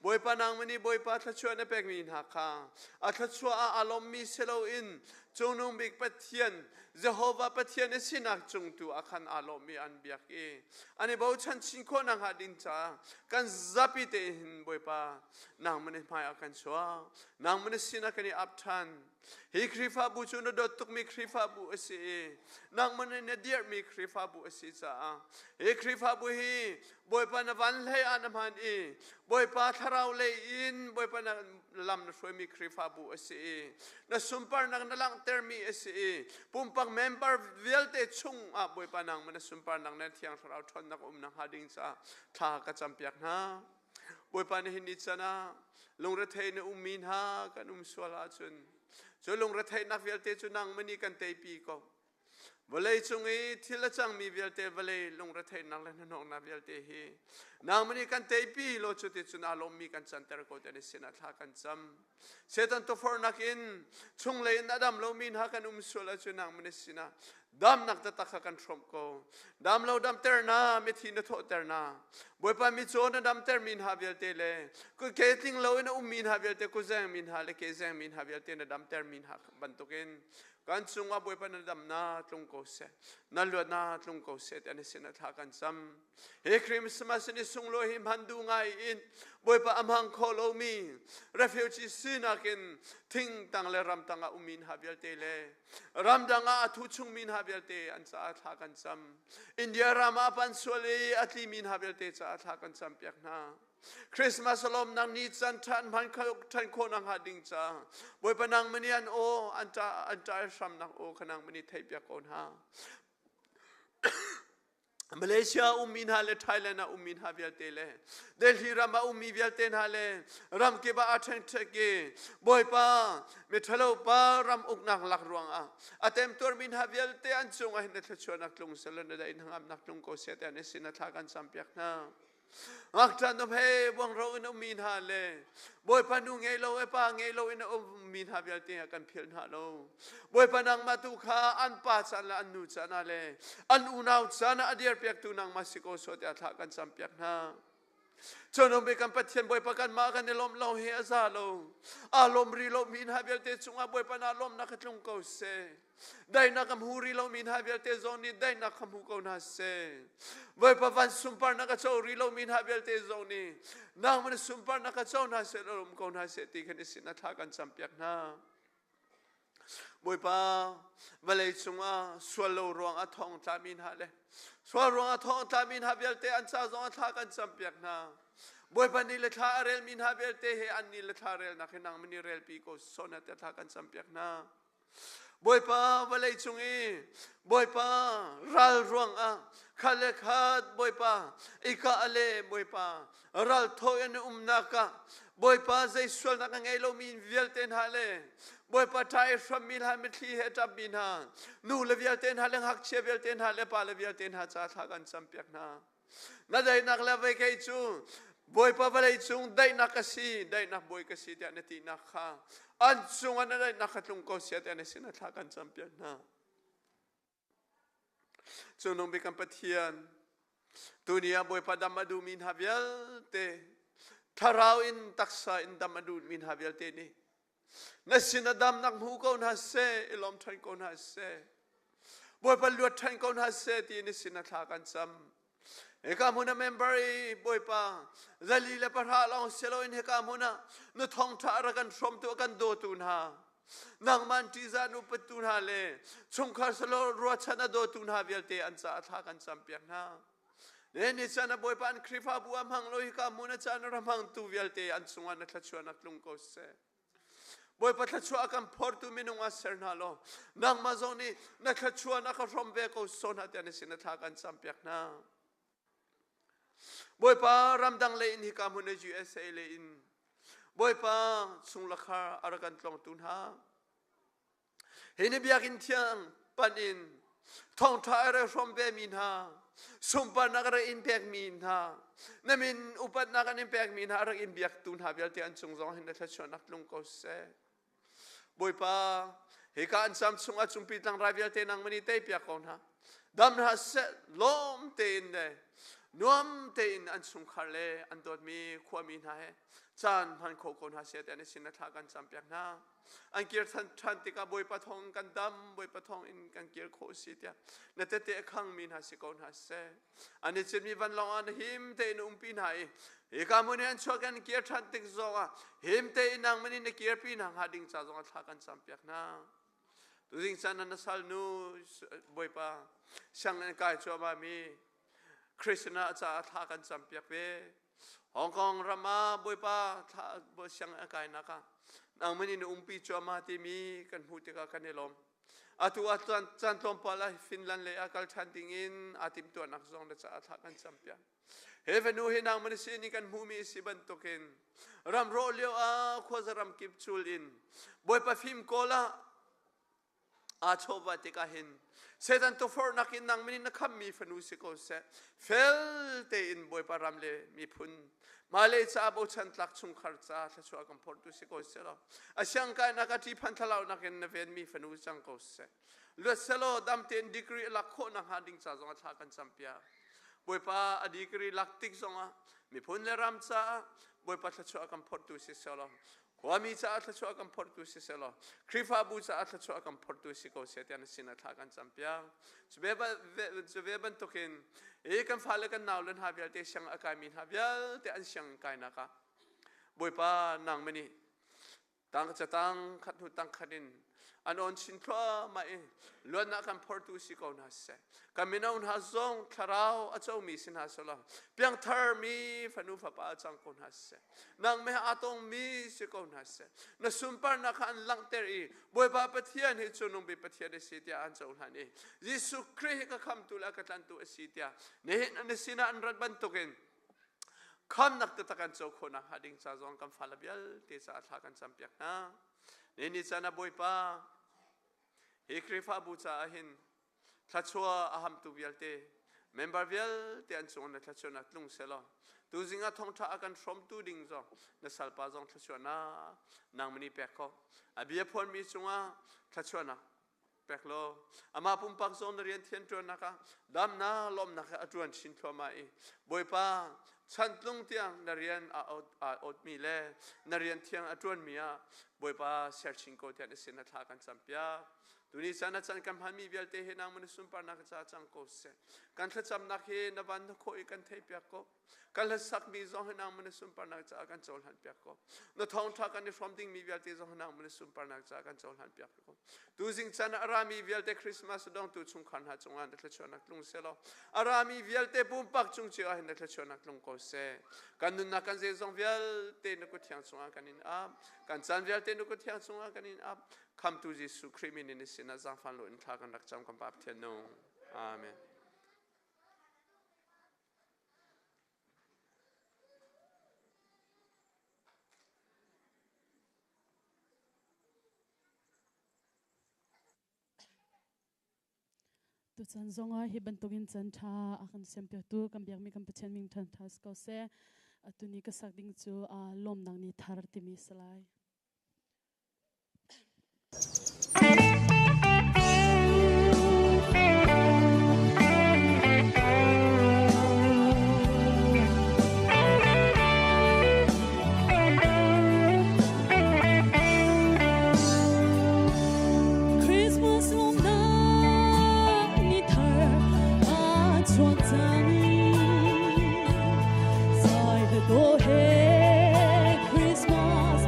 Bawipa nangmah nih Bawipa thluachuah na pekmi hna kha a thluachuah ah aa lawmmi si loin Cungnung bik Pathian Jehovah Pathian a sinak cung tu ah khan aa lawmmi an biak i an i bochan chin khawh nakhnga ding caah kan zapi te hin Bawipa nangmah nih hmai ah kan chuak nangmah na sinah kan i ap ṭhan. Hi Khrihfabu cu na dawt tukmi Khrihfabu a si i na Nangmah nih na dirhmi Khrihfabu a si caah hi Khrihfabu hi Bawipa na van hlei ah na hman i Bawipa thlarau lei in Bawipa na lam na hruaimi Khrihfabu a si i na sunparnak na langhtermi a si i pumpak member vialte chung ah Bawipa nangmah na sunparnak na thiang thlarau ṭhawnnak um na hnga ding caah thla ka campiak hna. Bawipa nihin ni can ah lungrethei na ummi hna kan um sual ahcun cu lungretheihnak vialte cu nangmah nih kan teipi ko. Vawlei cung i thil a cangmi vialte vawlei lungretheihnak le hnahnawknak vialte hi nangmah nih kan teipi law cuticun aa lawmmi kan canter ko ti sinah thla kan cam. Satan tufornak in chunglei in a dam lomi hna kan um sual ahcun nangmah nih sinah damnak taktak kha kan hrawmh ko. Dam lo damter na, mithi na thawhter na. Bawipa micaw na damter mi hna vialte le ke tling lo in a ummi hna vialte kuzeng mi hna le kezeng mi hna vialte na damter mi hna bantukin kan cungah Bawipa na dam na tlung ko seh na luat na tlung ko seh ti an sin ah thla kan cam hi Christmas ni sunglawi hi hman duh ngai in Bawipa a hmang kho lomi refugee sinak in thing tang le ram tang ah ummi hna vialte le ramdang ah a thu chungmi hna vialte an caah thla kan cam India ram ah pan sual i a tlimi hna vialte caah thla kan cam piak hna Christmas lawmnak ni can ṭhan hman ṭhan khawh nak hnga ding ca Bawipa nang mani an aw an ṭa an ṭa hramnak aw kha nang mani theih piak ko hna Malaysia ummi hna le Thailand ah ummi hna vialte le Delhi ram ah ummi vialte hna le ram kip ah aa ṭhengṭhek i Bawipa miṭhalo pa ram uknak lak ruangah a temtuarmi hna vialte an cungah hin na thluachuahnak tlung seh na daih hnangamnak tlung ko seh tiah na sin a thla kan campiak hna. Ngakṭah nu he buangro in ummi hna le Bawipa nu ngei lo e pa ngei lo in a ummi hna vialte ah kan philh hna lo. Bawipa nangmah tu kha an pa caan le an nu caan ah le an unau caan ah a dirpiaktu nangmah si ko sawh tiah thla kan campiak hna. Cun kan Pathian Bawipa kanmah kan i lawmh lo hi a za lo. Aa lawm ri lomi hna vialte cungah Bawipa na lawmnak kha tlung ko seh. Daihnak a hmu rih lomi hna vialte zong nih daihnak kha hmu ko hna seh. Bawipa van sunparnak a co rih lomi hna vialte zong nih nangmah na sunparnak kha co hna seh law um ko hna seh ti khan i sin a thla kan campiak hna. Bawipa, vawlei cungah sual lo ruang ah thong tlami hna le sual ruang ah thong tlami hna vialte an ca zong ah thla kan campiak hna. Bawipa ni le thla a relmi hna vialte he an ni le thla relnak hi nangmah nih relpi ko sawh na te thla kan campiak hna. Bawipa vawlei cung i Bawipa ral ruangah khat le khat Bawipa i kah le Bawipa ral thaw in umnak ah Bawipa zei sualnak a ngei lomi vialte hna le Bawipa ṭha i hrammi hna mitthli he ṭapmi hna nu le vialte hna le ngakchia vialte hna le pa le vialte hna ca thla kan campiak hna. Na daihnak le vei kei cu Bawipa vawlei cung daihnak ka si, daihnak bawi ka si tiah na tinak kha an cungah na daihnak kha tlung ko sia tiah na sin a thla kan campiak hna. Cungnung bik kan Pathian, tuni ah Bawipa dam a duhmi hna vialte, thlarau in taksa in dam a duhmi hna vialte nih na sin a damnak hmu ko hna seh, i lawm ṭhan ko hna seh. Bawipa luat ṭhan ko hna seh ti na sin a thla kan cam. Hika hmun a member i Bawipa 400 lawng si loin hika hmun ah na thawngṭha rak kan hrawmtu a kan dawtu hna nangmah an ṭihzah an upattu hna le chungkhar salo ruachan a dawtu hna vialte an caah thla kan campiak hna. Ne ni caan a Bawipa an Khrihfabu a hmang lo hika hmun a caan a hmangtu vialte an cungah na thluachuahnak tlung ko seh. Bawipa thluachuah a kan phortu minung ah ser hna law nangmah zong nih na thluachuah na ka hrawm ve ko saw hna tiah na sin a thla kan campiak hna. Bawipa ramdang lei in hika hmun USA lei in Bawipa chunglakhar a rak kan tlawngtu hna Hi ni biakinn thiang pan in thawngṭha a rak hrawm ve mi hna, sunparnak a rak in pekmi hna, na min upatnak an in pekmi hna a rak in biaktu hna vialte an cung zong hin na thluachuahnak tlung ko seh. Bawipa, hika an cam chungah cungpi tlangrai vialte nang mani teipiak ko hna. Dam hna seh, lawm tein le nuam tein an chungkhar le an dawtmi khuami hna he caan hman kho ko hna seh tiah na sin na thla kan campiak hna. An kir ṭhan tikah Bawipa thawng in kan dam, Bawipa thawng in kan kir khawh si tiah na tete a khangmi hna si ko hna seh. An i citmi vanlawng ah na him tein na umpi hna i hika hmun i an chuak an kir ṭhan tik zongah him tein nangmah nih na kirpi hna hnga ding ca zongah thla kan campiak hna. Tuzing caan na sal nu Bawipa sianginn kai cuahmah mi Krishna caah thla kan campiak ve. Hong Kong ram ah Bawipa thla sianginn a kainak ah nangman in umpi cuahmah timi kan hmuh tikah kan i lawm. Atu ah caan tlawmpal ah Finland lei ah kal ṭhan ding in aa timhtuahnak zong na caah thla kan campiak. Hi fanu hi nangman sin i kan hmuhmi si bantukin ram rawh lio ah khuaza ram kip cul in Bawipa fim kawl ah aa chawva tikah hin Satan tukforhnak in nangman in na khammi fanu si ko seh. Fel tein Bawipa ram le miphun Malay ca bochan tlak chungkhar ca thluachuah kan phortu si ko seh law a siangkainak a ṭihphan thlalaunak in na venmi fanu cang ko seh. Luat selaw dam tein degree a lak khawh nakhnga ding ca zong ah thla kan campiak. Bawipa a degree lak tik zongah miphun le ram caah Bawipa thluachuah kan phortu si selaw khuami caah thluachuah kan phortu si selaw Khrihfabu caah thluachuah kan phortu si ko seh tiah na sin ah thla kan campiak. Cu ve bantukin i kan fale kan nau le hna vialte siang a kaimi hna vialte an siang kainak ah Bawipa nang mani tang catang khat hnu tang khat in an on chin thluahmah i luatnak kan phortu si ko hna seh kan mino hna zong thlarau a comi si hna selaw piangthar mi fanu fapa cang ko hna seh nang me aa tongmi si ko hna seh na sunparnak kha an langhter i Bawipa Pathian hi cu nungbi Pathian a si tiah an cohlan i Jesuh Khrih hi ka khamtu le ka tlantu a si tiah nihin an sinah an rat bantukin khamnak taktak an co khawh nakhnga ding ca zong kan fale vialte caah thla kan campiak hna. Ni ni caan ah Bawipa hi Khrihfabu caah hin thlachuah a hamtu vialte member vialte an cung na thlachuahnak tlung selaw tuzing ah thawngṭha a kan hrawmtu ding zong na salpa zong thlachuahnak nang mani pek ko a bia phuanmi cungah thlachuahnak pek law amah pumpak zong na rian thian ṭuannak ah damnak lawmnak he a ṭuan chin thluahmah i Bawipa chantlung tiang na rian aa awtmi le na rian thiang a ṭuanmi ah Bawipa ser chin ko tiah na sin a thla kan campiak. Tuni caan a can kan hmanmi vialte hi nangmah na sunparnak ca cang ko seh. Kan thlacamnak hi na van na khawh i kan theihpiak ko. Kan hlasakmi zong hi nangmah na sunparnak caah kan cohlan piak ko. Na thawngṭha kan i hrawm dingmi vialte zong hi nangmah na sunparnak caah kan cohlan piak ko. Tuzing caan ah a rami vialte Christmas dongtu chungkhar hna cungah na thluachuahnak tlung selaw a rami vialte pumpak cung cio ah hin na thluachuahnak tlung ko seh. Kan nunnak kan zeizong vialte na kut thiang chungah kan in ap. Kan caan vialte na kut thiang chungah kan in ap. Khamtu Jesuh Khrih min in sinah zaangfan lo in thla kan rak cam kan Pa Pathian nung. Amen. Tuchan zongah hi bantukin chan ṭha a kan siampiaktu kan biakmi kan Pathian min ṭhan ṭha si ko seh. Atu ni ka sak ding cu lawmnak ni thar timi si lai. Christmas lawmnak ni thar aa chuak cang. Zai le dawh he Christmas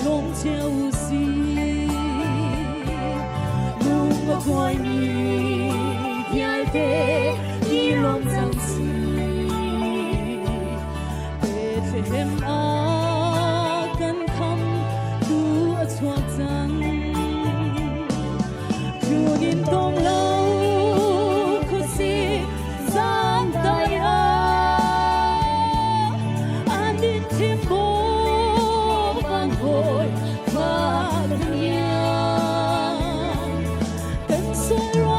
lawm cio si. Lung a kuaimi vialte i lawm cang si. Bethlehem ah kan kham tu a chuak cang. Tlun tong lo khuasi zan tai ah an din thim bo van hoi fa kan iang. Kan sual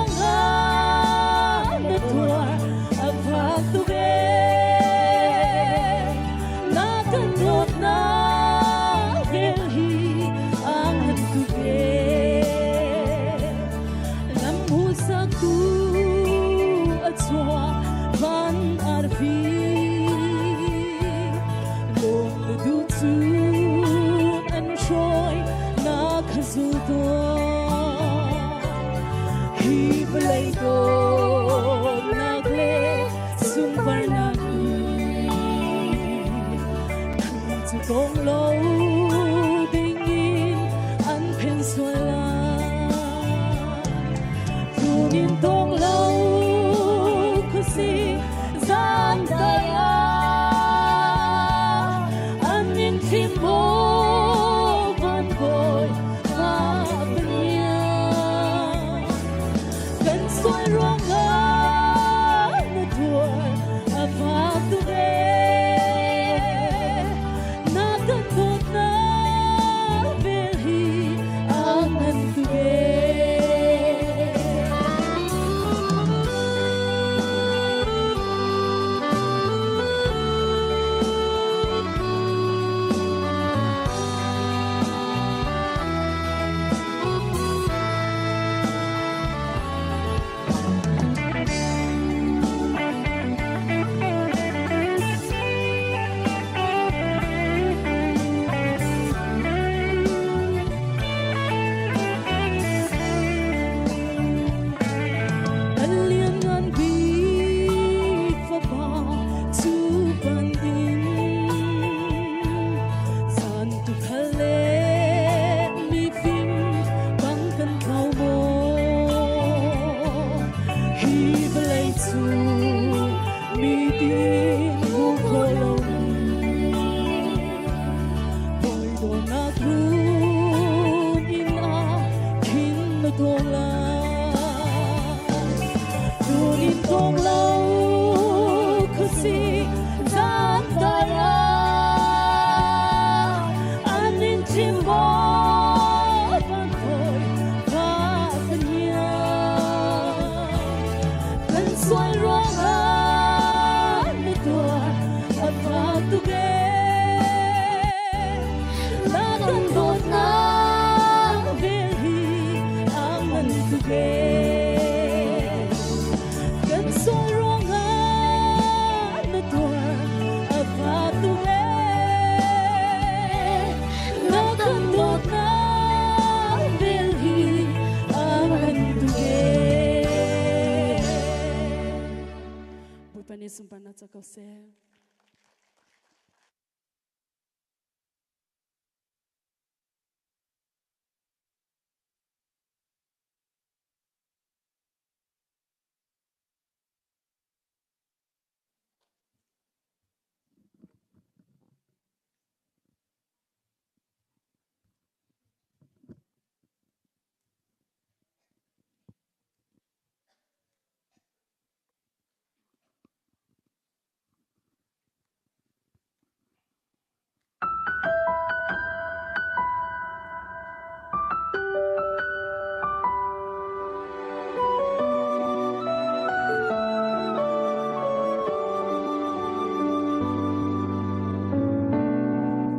Bawipa nih sunparnak co ko seh.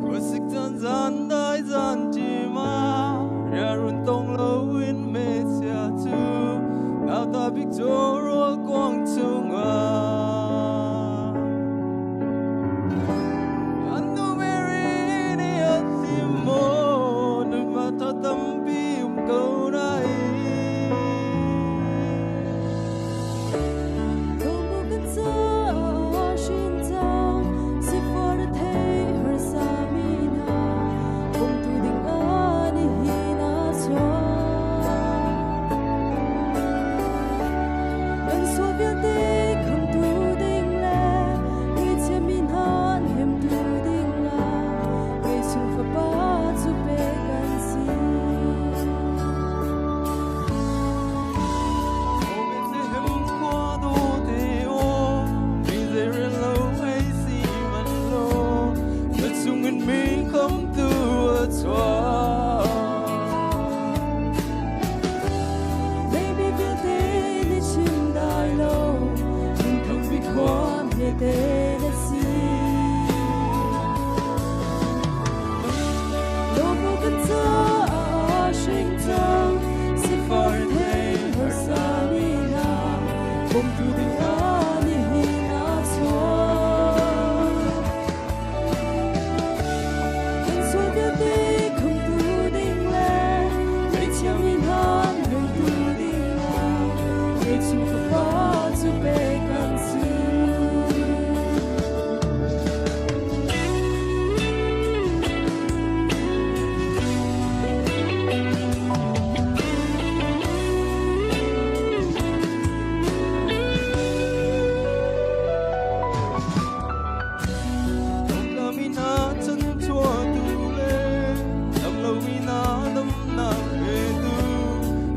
Khuasik caan zan dai zan ṭima riarun tong loin mechia cu nauta bik cawrawl kuang chungah An nu Mary nih a thim maw nunma tha tampi um ko nain. Lawmu kan caah hrin cang sifar thei harsa mi hna bawmtu ding ah nihin a chuak. Kan sual vialte khamtu ding le ngaihchia mi hna hnemtu ding ah Jesuh Fapa cu pek kan si. Bethlehem khua dawte aw, mi zeirel lo hei si man law, na chungin mi khamtu a chuak. Baby vialte nih chim dai lo, lungthang bik huam he te na si. Lawmu kan caah hring cang, sifar thei harsa mi hna, bawmtu ding ah nihin a chuak. Kan sual vialte khamtu ding le ngaihchia mi hna hnemtu ding ah Jesuh Fapa cu pek kan si. Tlami hna chan chuahtu le damlomi hna damnak petu,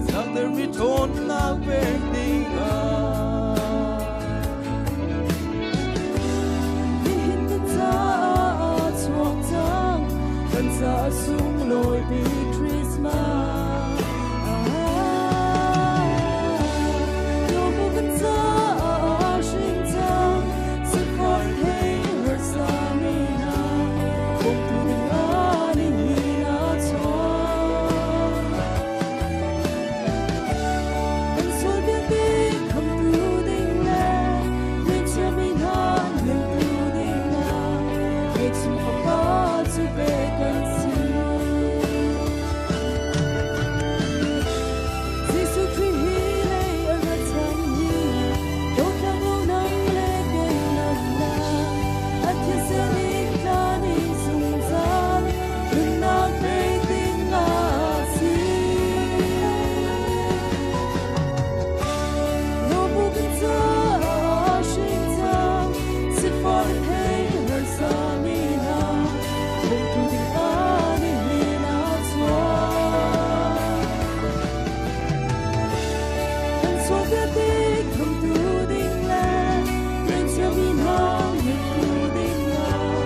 zangtermi ṭhawnnak pek ding ah. Nihin kan caah chuak cang, kan caah sunglawi bik Christmas. Lawmu kan caah hring cang, sifar thei harsa mi hna, bawmtu ding ah nihin a chuak. Kan sual vialte khamtu ding le ngaihchia mi hna hnemtu ding ah Jesuh Fapa cu pek kan si. Jesuh Khrih hi lei a ra chan hi dawtnak lo nang le kei nunnak a thisen in tlan in zungzal nunnak pek ding a si. Lawmu kan caah hring cang, sifar thei harsa mi hna, bawmtu ding ah nihin a chuak. Kan sual vialte khamtu ding le ngaihchia mi hna hnemtu ding ah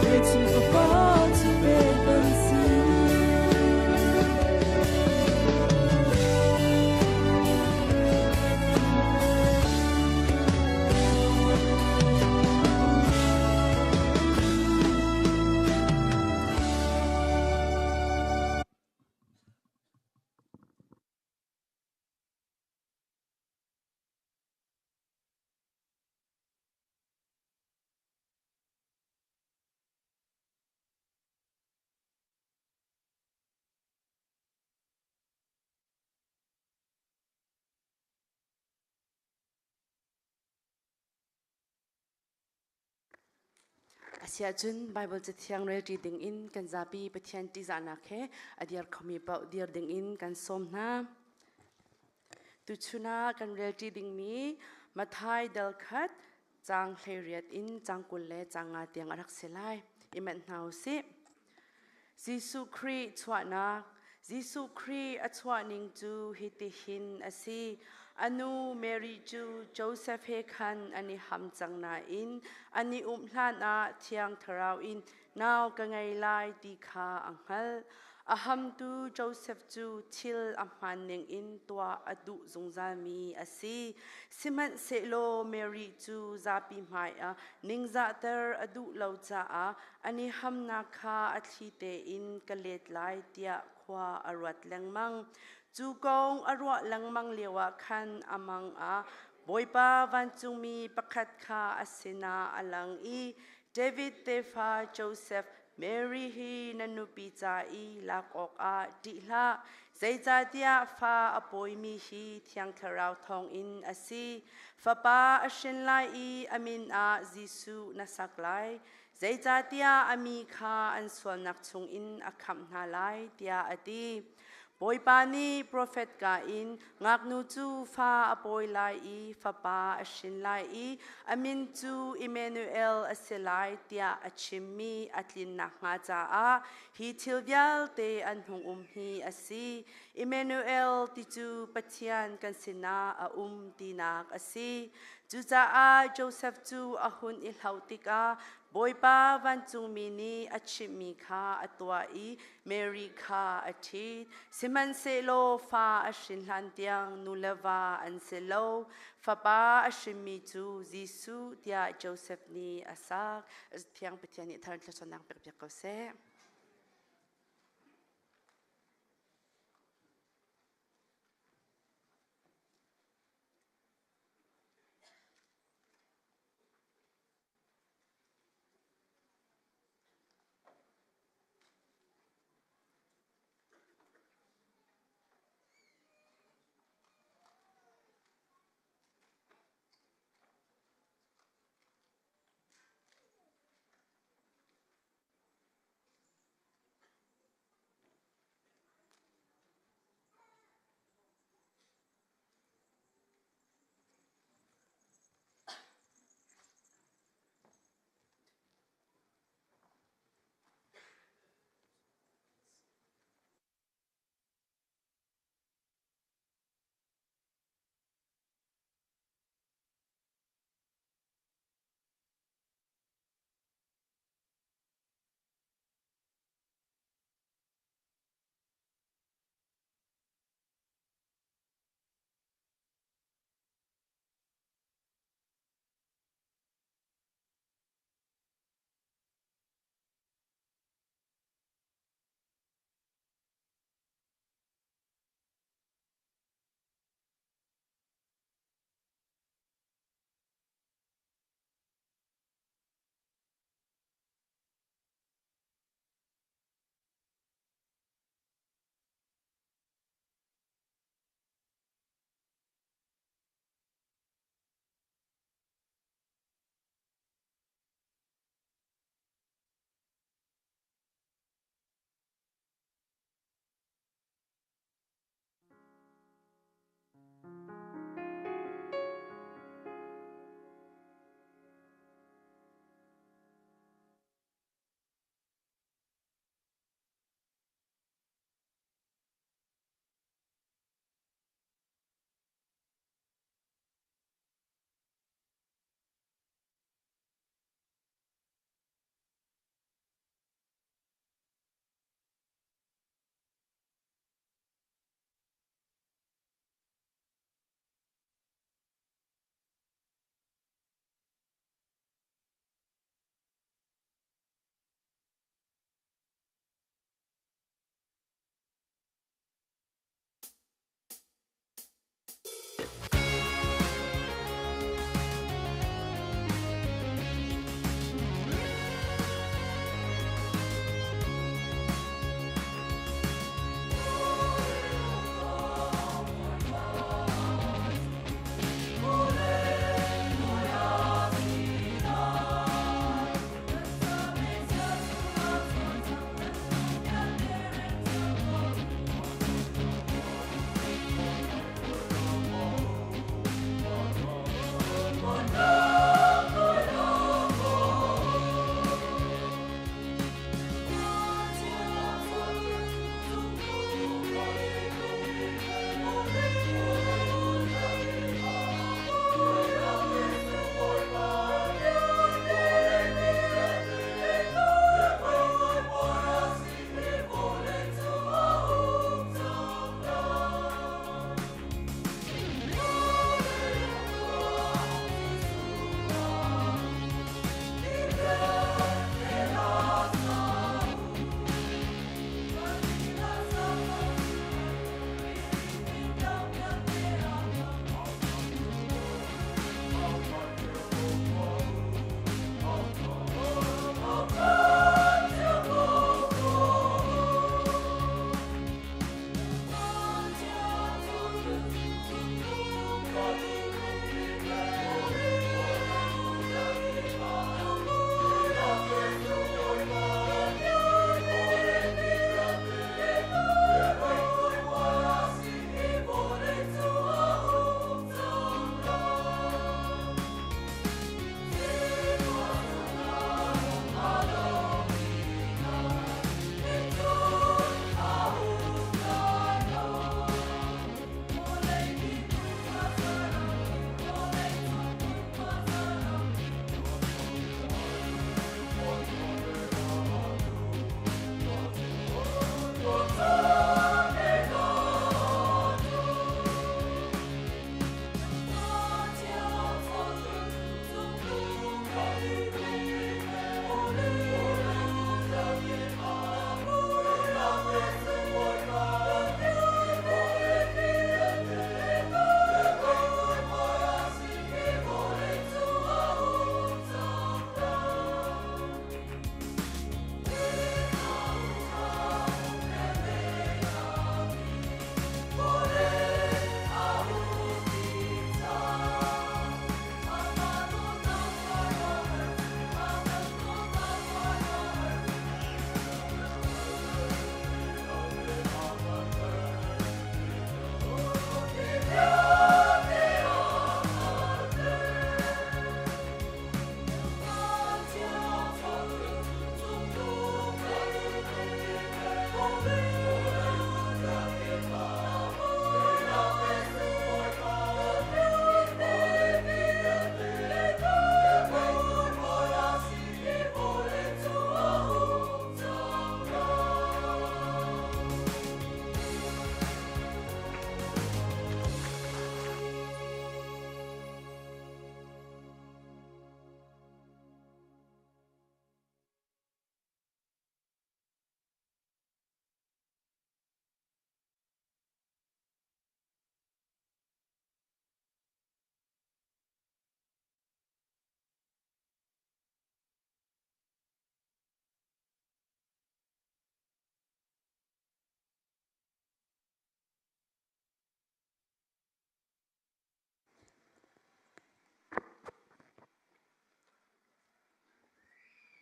Jesuh Fapa cu pek kan si. Asiahcun Bible cathiang relṭi dingin kan zapi Pathian ṭihzahnak he a dir khomi paoh dir dingin kan sawm hna. Tuchun ah kan relṭi dingmi Matthai dal khat caang 18 in caang 20 le caang 5 tiang a rak si lai. I manh hna u sih. Jesuh Khrih chuahnak Jesuh Khrih a chuahning cu hitihin a si. A nu Mary cu Josef he khan an i ham cang nain an i umh hlanah Thiang Thlarau in nau ka ngei lai ti kha a hngalh. A hamtu Josef cu thil a hmaan ningin tuah a duh zungzalmi a si. Sihmanhsehlaw Mary cu zapi hmaiah ningzahter a duh lo caah an i hamnak kha a thli tein ka let lai tiah khua a ruat lengmang. Cu kong a ruah lengmang lioah khan a mang ah Bawipa vancungmi pakhat kha a sinah a lang i David tefa Josef, Mary hi na nupi ca i lak awkah ṭih hlah, zeicahtiah fa a pawimi hi Thiang Thlarau thawngin a si. Fapa a hrin lai i a min ah Jesuh na sak lai. Zeicahtiah a mi kha an sualnak chungin a khamh hna lai, tiah a ti. Bawipa nih profet ka in ngaknu cu fa a pawi lai i fapa a hrin lai i a min cu Immanuel a si lai tiah a chimmi a tlin nakhnga caah hi thil vialte an hung um hi a si. Immanuel ti cu Pathian kan sinah a um tinak a si. Cucaah Josef cu a hun i hlauh tikah Bawipa vancungmi nih a chimhmi kha a tuah i Mary kha a ṭhit. Sihmanhsehlaw fa a hrin hlan tiang nu le va an si lo. Fapa a hrinmi cu Jesuh tiah Josef nih a sak. Thiang Pathian nih thar thluachuahnak pek piak ko seh.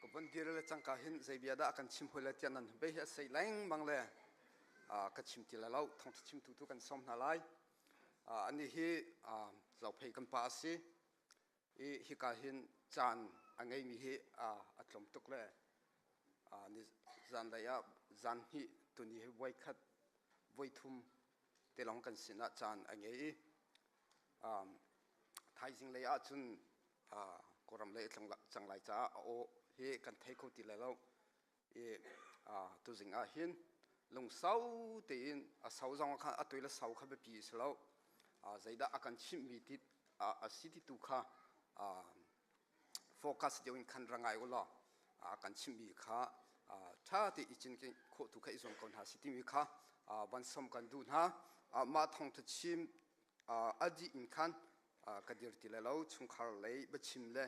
Ka von dir le cangka hin zei bia dah kan chim hoi le tiah nan be hi a sei lengmang le ka chim ti lai lo. Thawngtha chimtu tu kan sawm hna lai. Ani hi zophei kan pa a si. I hika hin caan a ngeimi hi a tlawm tuk le ni zanlei ah zan hnih tuni hi voi khat voi thum te lawng kan sinah caan a ngei i thaizing lei ah cun Kawlram lei a cang lai caah a aw hi kan thei kho ti lai lo i tuzing ah hin lungsau tein a sau zong kha a tui le sau kha biapi a si lo. Zeidah a kan chimhmi ti a si ti tu kha focus deuh in khan ra ngai u law a kan chimhmi kha ṭha te i cinken khawh tu kha i zuam ko hna si timi kha van som kan duh hna. Mah thawngṭha chim a dih in khan ka dir ti lai lo. Chungkhar lei biachim le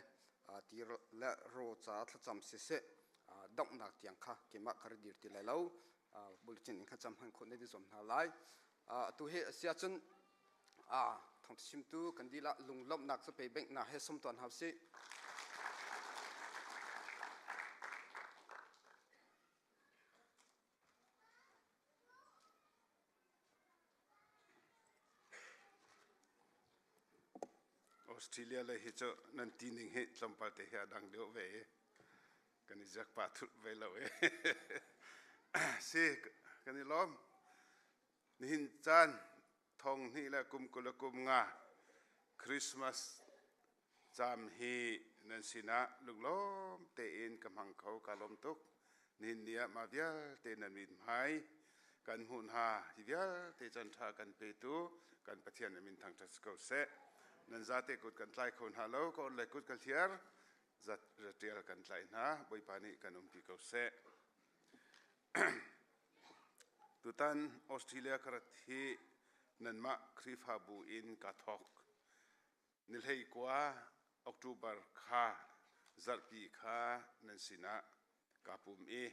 ti le raw ca thlacam siseh donghnak tiang kha keimah ka ra dir ti lai lo. Bulletin in kha cam hman khawh na i zuam hna lai. Atu hi a si ahcun thawngṭha chimtu kan dilah lunglawmhnak cu pe bengh hna he som tuan hau sih. Australia lei hi cu nan ti ning hi tlawmpal te hi a dang deuh ve i kan i ziak pah thulh ve lo i si kan i lawm. Nihin caan thong hnih le kum 25 Christmas caam hi nan sinah lunglawm tein ka hmang kho ka lawm tuk. Nihin ni ah mah vialte nan mithmai kan hmuh hna hi vialte caan ṭha kan petu kan Pathian min thangṭhat si ko seh. Nan zate kut kan tlai kho hna lo, ka orhlei kut ka hliar, zat ratial kan tlaih hna. Bawipa nih kan umpi ko seh. Tutan Australia ka rat hi nanmah Khrihfabu in ka thawk. Ni 19 October kha zarhpi kha nan sinah kaa pum i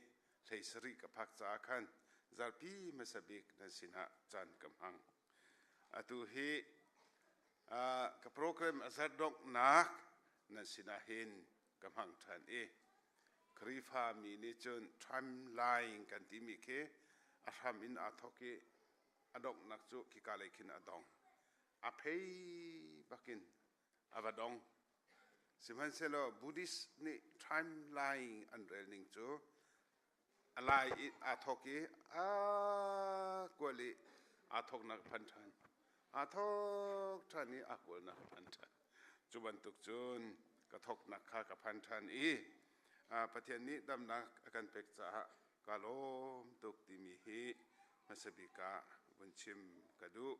17 ka phak caah khan zarhpi hmasa bik nan sinah caan ka hmang. Atu hi ka program a zarh donghnak nan sinah hin ka hmang ṭhan i Khrihfa mi nih cun timeline kan timi khi a hram in aa thawk i a donghnak cu khika lei khin a dong. A phei bakin a va dong. Sihmanhsehlaw Buddhist nih timeline an rel ning cu a lai i aa thawk i aa kual i aa thawknak a phan ṭhan. Aa thawk ṭhan i aa kualnak a phan ṭhan. Cu bantuk cun ka thawknak kha ka phan ṭhan i Pathian nih damnak a kan pek caah kaa lawm tuk timi hi hmasa bik ah vun chim ka duh.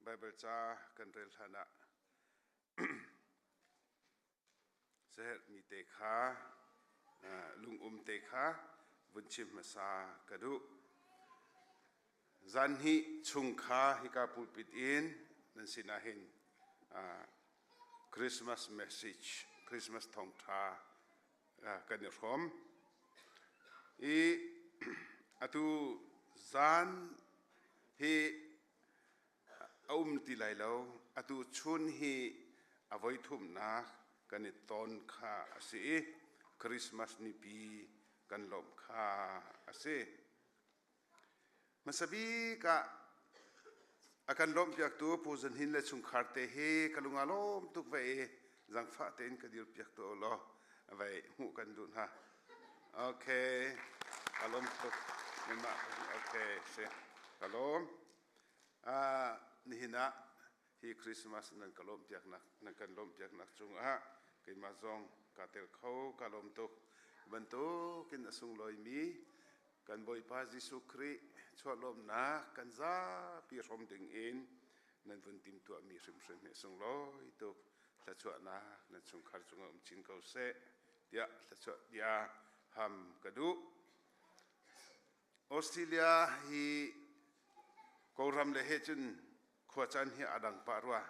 Baibal ca kan rel hlan ah saherhmi te kha lungum te kha vun chim hmasa ka duh. Zan hnih chung kha hika pulpit in nan sinah hin Christmas message, Christmas thawngṭha kan i hrawm. I atu zan hi a um ti lai lo. Atu chun hi a voi thumnak kan i ton kha a si i Christmas nipi kan lawmh kha a si. Hmasa bik ah a kan lawmhpiaktu Pu Zan Hin le chungkhar te hi ka lung aa lawm tuk ve i zangfah tein ka dirpiak tuah u law vai hmuh kan duh hna. Okay, ka lawm tuk. Nanmah okay, si. Ka lawm. Nihin ah hi Christmas nan ka lawmhpiaknak nan kan lawmhpiaknak cungah keimah zong kaa tel kho ka lawm tuk. Bantukin a sunglawimi kan Bawipa Jesuh Khrih chuahlawmnak kan zapi hrawm ding in nan vun timtuahmi hrimhrim hi a sunglawi tuk. Thluachuahnak nan chungkhar cungah um chin ko seh tiah thluachuah bia ham ka duh. Australia hi Kawlram le he cun khuacaan hi a dang pah rua.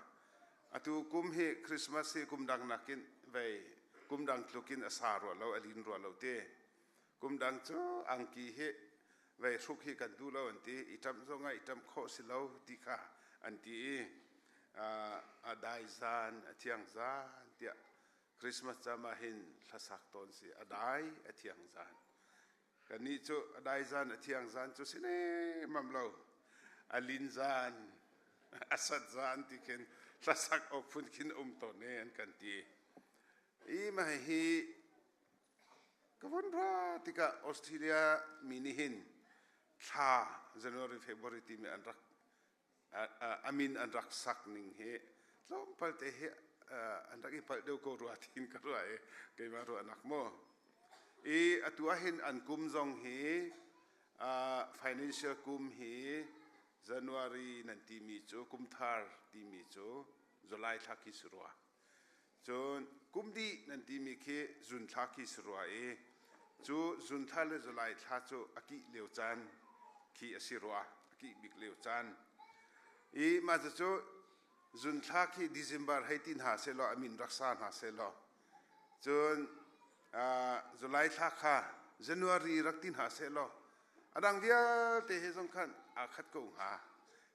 Atu kum hi Christmas hi kum dang nakin vei kum dang tlukin a sa rua lo, a lin rua lo te. Kum dang cu angki hi vei hruk hi kan duh lo an ti. I ṭamh zong ah i ṭamh khawh si lo ti kha an ti i a dai zan, a thiang zan tiah. Christmas cam ah hin hlasak tawn si a dai a thiang zan. Kannih cu a dai zan a thiang zan cu si nemam lo. A lin zan, a sat zan ti khin hlasak awk phun khin um tawn ne an kan ti. I mah hi ka vun ra tikah Australia mi nih hin thla January February timi an rak a min an rak sak ning hi tlawmpal te hi an rak i palh deuh ko rua tiin ka ruah i keimah ruahnak mu. I atu ah hin an kum zong hi financial kum hi January nan timi cu kumthar timi cu July thla khi si rua. Cun kum dih nan timi khi zun thla khi si rua i cu zun thla le July thla cu a kih lio caan khi a si rua, a kih bik lio caan. I mah cucu zun thla khi December hei ti hna sehlaw a min rak sa hna sehlaw cun July thla kha January rak ti hna sehlaw a dang vialte he zong khan aa khat ko hnga.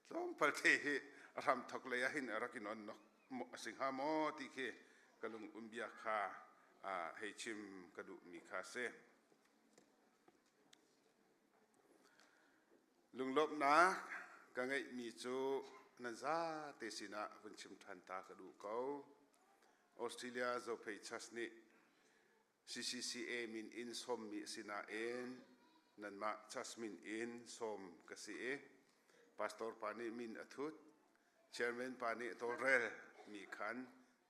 Tlawmpal te hi a hramthok lei ah hin a rak i non nok a si hnga maw ti khi ka lung um bia kha hei chim ka duhmi kha a si. Lunglawmhnak ka ngeihmi cu nan zate sinah vun chim ṭhan ta ka duh ko. Australia Zophei Church nih CCCA min in sawmmi a si nain nanmah church min in sawm ka si i pastor pa nih min a thut, chairman pa nih a tawlrel mi khan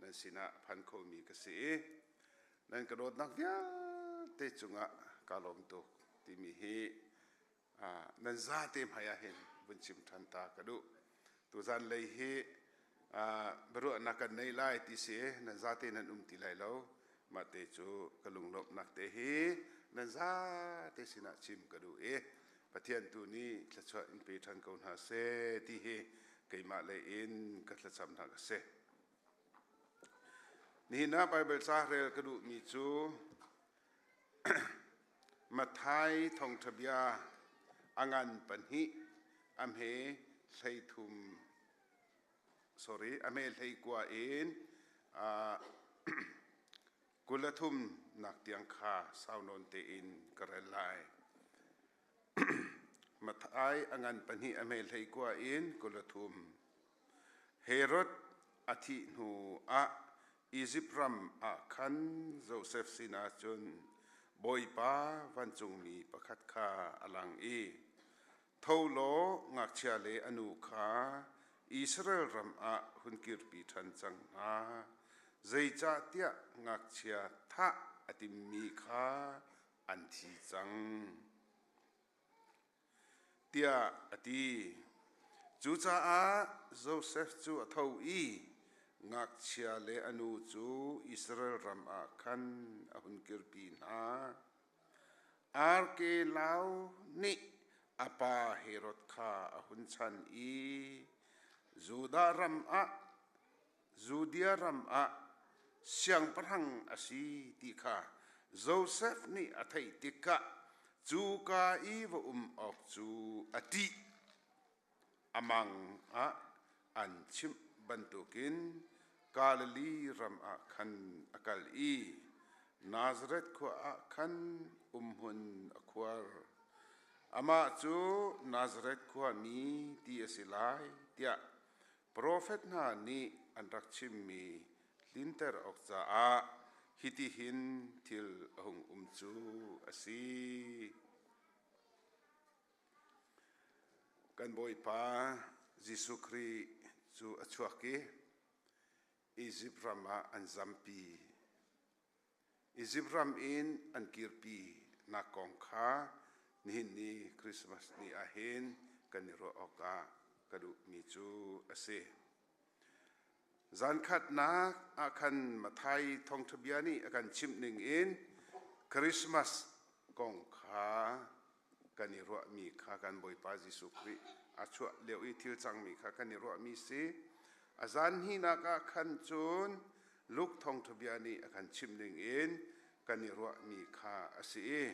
nan sinah a phan khomi ka si i nan ka dawtnak vialte cungah kaa lawm tuk timi hi nan zate hmai ah hin vun chim ṭhan ta ka duh. Tuzan lei hi biaruahnak kan nei lai ti si nan zate nan um ti lai lo. Mah te cu ka lunglawmhnak te hi nan zate sinah chim ka duh i Pathian tu nih thluachuah in pe ṭhan ko hna seh ti hi keimah lei in ka thlacamnak a si. Nihin ah Baibal ca rel ka duhmi cu Matthai thawngṭha bia a ngan pahnih a hme 13 sorry a hme 19 in 23 nak tiang kha sau nawn tein ka rel lai. Matthai a ngan pahnih a hme 19 in 23. Herod a thih hnu ah Izipt ram ah khan Josef sinah cun Bawipa vancungmi pakhat kha a lang i, Tho law ngakchia le a nu kha Israel ram ah hun kirpi ṭhan cang hna, zeicahtiah ngakchia thah a timmi kha an thi cang. Tiah a ti. Cucaah Josef cu a tho i ngakchia le a nu cu Israel ram ah khan a hun kirpi hna. Arkelau nih a pa Herod kha a hun chan i Judah ram ah Judea ram ah siangpahrang a si ti kha Josef nih a theih tikah cuka i va um awk cu a ṭih. A mang ah an chimh bantukin Galilee ram ah khan a kal i Nazareth khua ah khan umhmun a khuar. Amah cu Nazareth khuami ti a si lai tiah Profet hna nih an rak chimmi tlinter awk caah hitihin thil a hung um cu a si. Kan Bawipa Jesuh Khrih cu a chuak i Izipt ram ah an zampi. Izipt ram in an kirpi nak kong kha nihin ni Christmas ni ah hin kan i ruah awkah ka duhmi cu a si. Zankhatnak ah khan Matthai thawngṭha bia nih a kan chimh ning in Christmas kong kha kan i ruahmi kha kan Bawipa Jesuh Khrih a chuah lio i thil cangmi kha kan i ruahmi si. A zan hnihnak ah khan cun Luke thawngṭha bia nih a kan chimh ning in kan i ruahmi kha a si i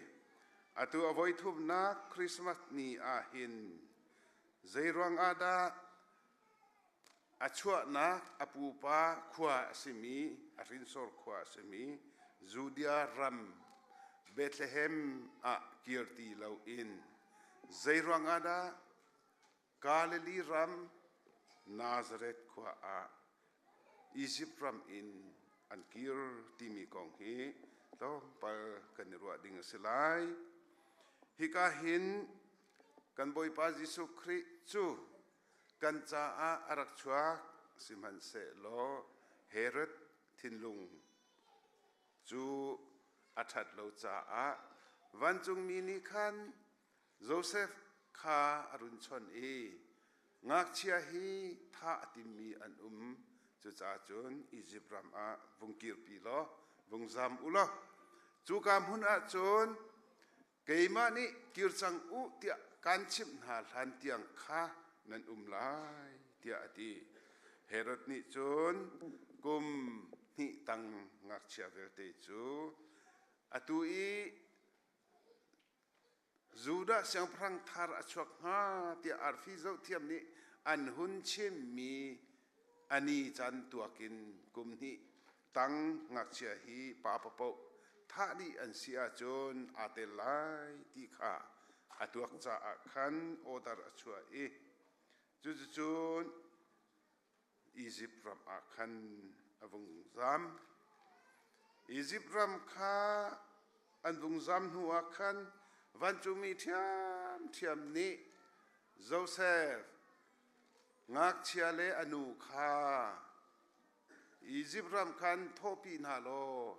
atu a voithumnak Christmas ni ah hin zeiruang ah dah a chuahnak a pupa khua a simi a hrinsor khua a simi Judea ram Bethlehem ah kir ti loin zeiruang ah dah Galilee ram Nazareth khua ah Izipt ram in an kir timi kong hi tlawmpal kan i ruah ding a si lai. Hika hin kan Bawipa Jesuh Khrih cu kan caah a rak chuak sihmanhsehlaw Herod thinlung cu a ṭhat lo caah vancungmi nih khan Josef kha a run chawnh i ngakchia hi thah a timmi an um cucaah cun Izipt ram ah vung kirpi law vung zam u law cuka hmun ah cun keimah nih kir cang u tiah kan chimh hna hlan tiang kha nan um lai tiah a ti. Herod nih cun kum hnih tang ngakchia vialte cu atu i Judah siangpahrang thar a chuak hnga tiah arfi zohthiam nih an hun chimmi a ni caan tuak in kum hnih tang ngakchia hi pa paoh thah dih an si ahcun aa tel lai ti kha a tuak caah khan order a chuah i cuticun Izipt ram ah khan a vung zam. Izipt ram kha an vung zam hnuah khan vancungmi ṭhiamṭhiam nih Josef ngakchia le a nu kha Izipt ram khan thawhpi hna law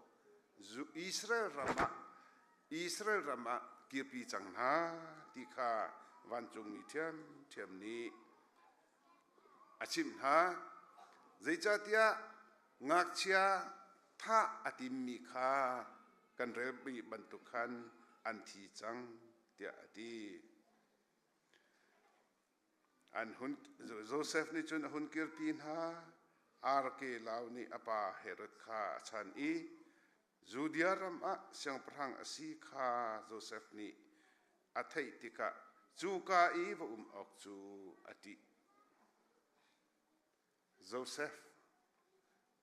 Israel ram ah Israel ram ah kirpi cang hna ti kha vancungmi ṭhiamṭhiam nih a chimh hna. Zeicahtiah ngakchia thah a timmi kha kan rel bantuk khan an thi cang tiah a ti. An hun, Josef nih cun a hun kirpi hna. Arkelau nih a pa Herod kha a chan i Judea ram ah siangpahrang a si kha Josef nih a theih tikah cuka i va um awk cu a ṭih. Josef,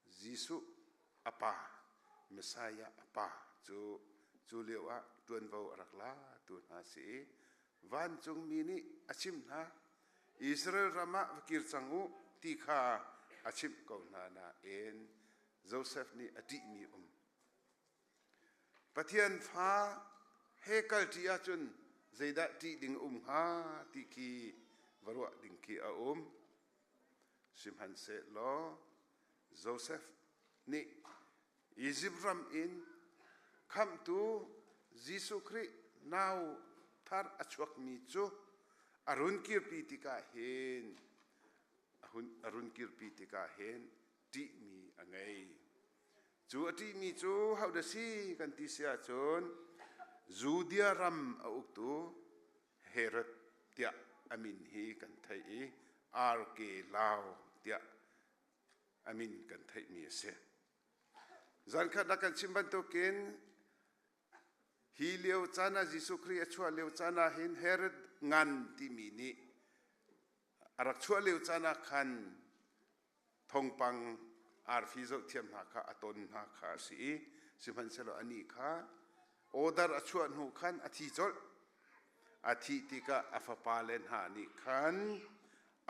Jesuh a pa, Messiah a pa cu cu lio ah ṭuanvo a rak latu hna si i vancungmi nih a chimh hna. Israel ram ah va kir cang u ti kha a chimh ko hna nain Josef nih a ṭihmi um. Pathian fa he kalṭi ahcun zeidah ṭih ding um hnga ti khi va ruah ding khi a um. Sihmanhsehlaw Josef nih Izipt ram in khamhtu Jesuh Khrih nau thar a chuakmi cu a run kirpi tikah hin a run kirpi tikah hin ṭihmi a ngei. Cu a ṭihmi cu hodah si kan ti si ahcun Judea ram a uktu Herod tiah a min hi kan theih i Arkelau tiah a min kan theihmi a si. Zankhat ah kan chim bantukin hi lio caan ah Jesuh Khrih a chuah lio caan ah hin Herod ngan timi nih a rak chuah lio caan ah khan thongpang arfi zohthiam hna kha a ton hna kha a si i sihmanhsehlaw anih kha order a chuah hnu khan a thi colh. A thih tikah a fapale hna nih khan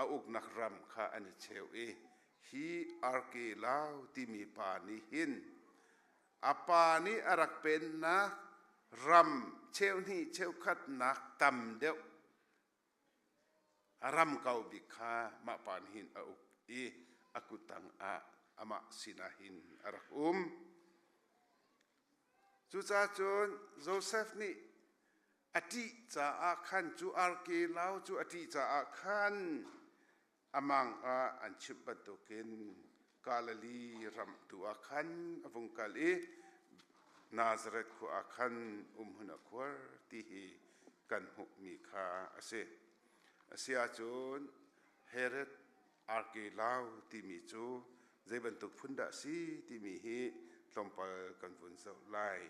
a uknak ram kha an i cheu i hi Arkelau timi pa nih hin a pa nih a rak pennak ram cheuhnih cheukhatnak tam deuh a ram kau bik kha mah pa nih hin a uk i a kuttang ah amah sinah hin a rak um. Cucaah cun Josef nih a ṭih caah khan cu arkelau cu a ṭih caah khan a mang ah an chimh bantukin Galilee ram tu ah khan a vung kal i Nazareth khua ah khan umhmun a khuar ti hi kan hmuhmi kha a si. A si ahcun Herod Arkelau timi cu zei bantuk phun dah a si timi hi tlawmpal kan vun zoh lai.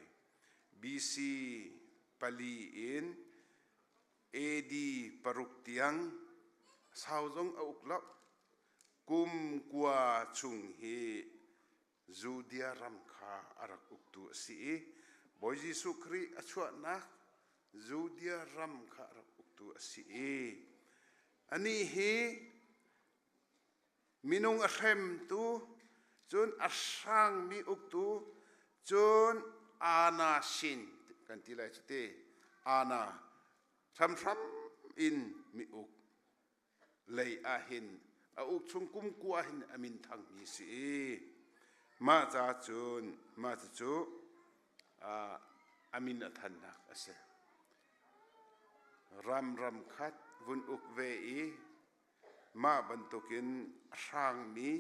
BC 4 in AD 6 tiang sau zong a uk lo. Kum kua chung hi Judea ram kha a rak uktu a si i Bawi Jesuh Khrih a chuahnak Judea ram kha a rak uktu a si i anih hi minung a hremtu cun a hrangmi uktu cun ana sin kan ti lai cu ti ana hramhram in mi uk lei ah hin a uk chung kum kua hin a min thangmi si i mah ca cun mah cucu a min a thannak a si. Ram ram khat vun uk ve i mah bantukin a hrangmi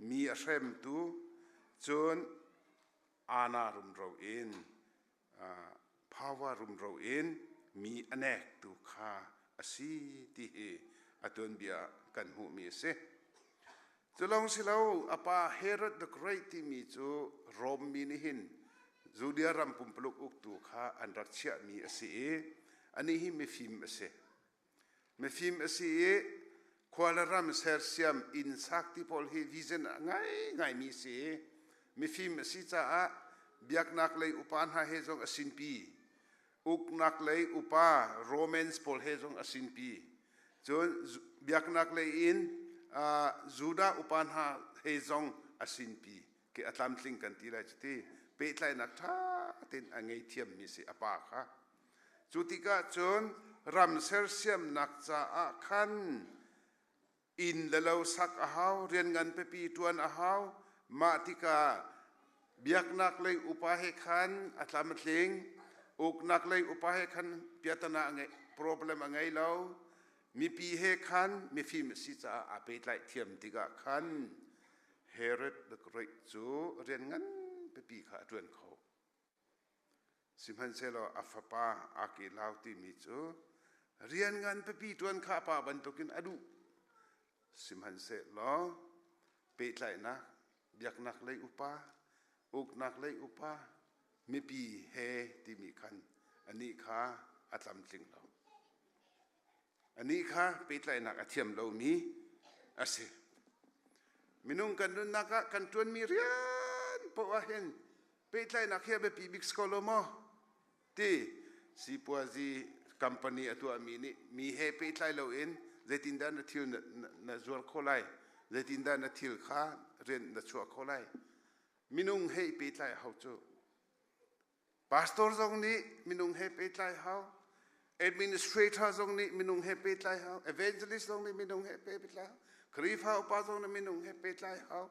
mi a hremtu cun ana rumro in power rumro in mi a nektu kha a si ti hi a tuanbia kan hmuhmi a si. Cu lawng si lo, a pa Herod the Great timi cu Rom mi nih hin Judea ram pumpuluk uktu kha an rak chiahmi a si i anih hi mifim a si. Mifim a si i khua le ram sersiam inn sak ti pawl hi vision a ngai ngaimi a si i mifim a si caah biaknak lei upa hna he zong a sinpi. Uknak lei upa Romans pawl he zong a sinpi. Cun biaknak lei in Judah upa hna he zong a sinpi. Ke a tlamtling kan ti lai cu ti pehtlaihnak ṭha tein a ngei thiammi si a pa kha. Cu tikah cun ram sersiamnak caah khan inn le lo sak a hau, rian ngan pipi ṭuan a hau. Mah tikah biaknak lei upa he khan a tlam a tling, uknak lei upa he khan piatana a ngei, problem a ngei lo. Mipi he khan mifim a si caah aa pehtlaih thiam tikah khan Herod the Great cu rian ngan pipi kha a ṭuan kho. Sihmanhsehlaw a fapa Arkelau timi cu rian ngan pipi ṭuan kha a pa bantukin a duh. Sihmanhsehlaw pehtlaihnak, biaknak lei upa, uknak lei upa, mipi he timi khan anih kha a tlamtling lo. Anih kha pehtlaihnak a thiam lomi a si. Minung kan nunnak ah kan ṭuanmi rian paoh ah hin pehtlaihnak hi a biapi bik si ko lo maw? Ti sipuazi company a tuahmi nih mi he pehtlai loin zeitindah na thil na zuar khawh lai? Zeitindah na thil kha rian na chuah khawh lai? Minung he i pehtlai a hau cu. Pastor zong nih minung he pehtlai hau. Administrator zong nih minung he pehtlai hau. Evangelist zong nih minung he pehtlai hau. Khrihfa upa zong nih minung he pehtlai hau.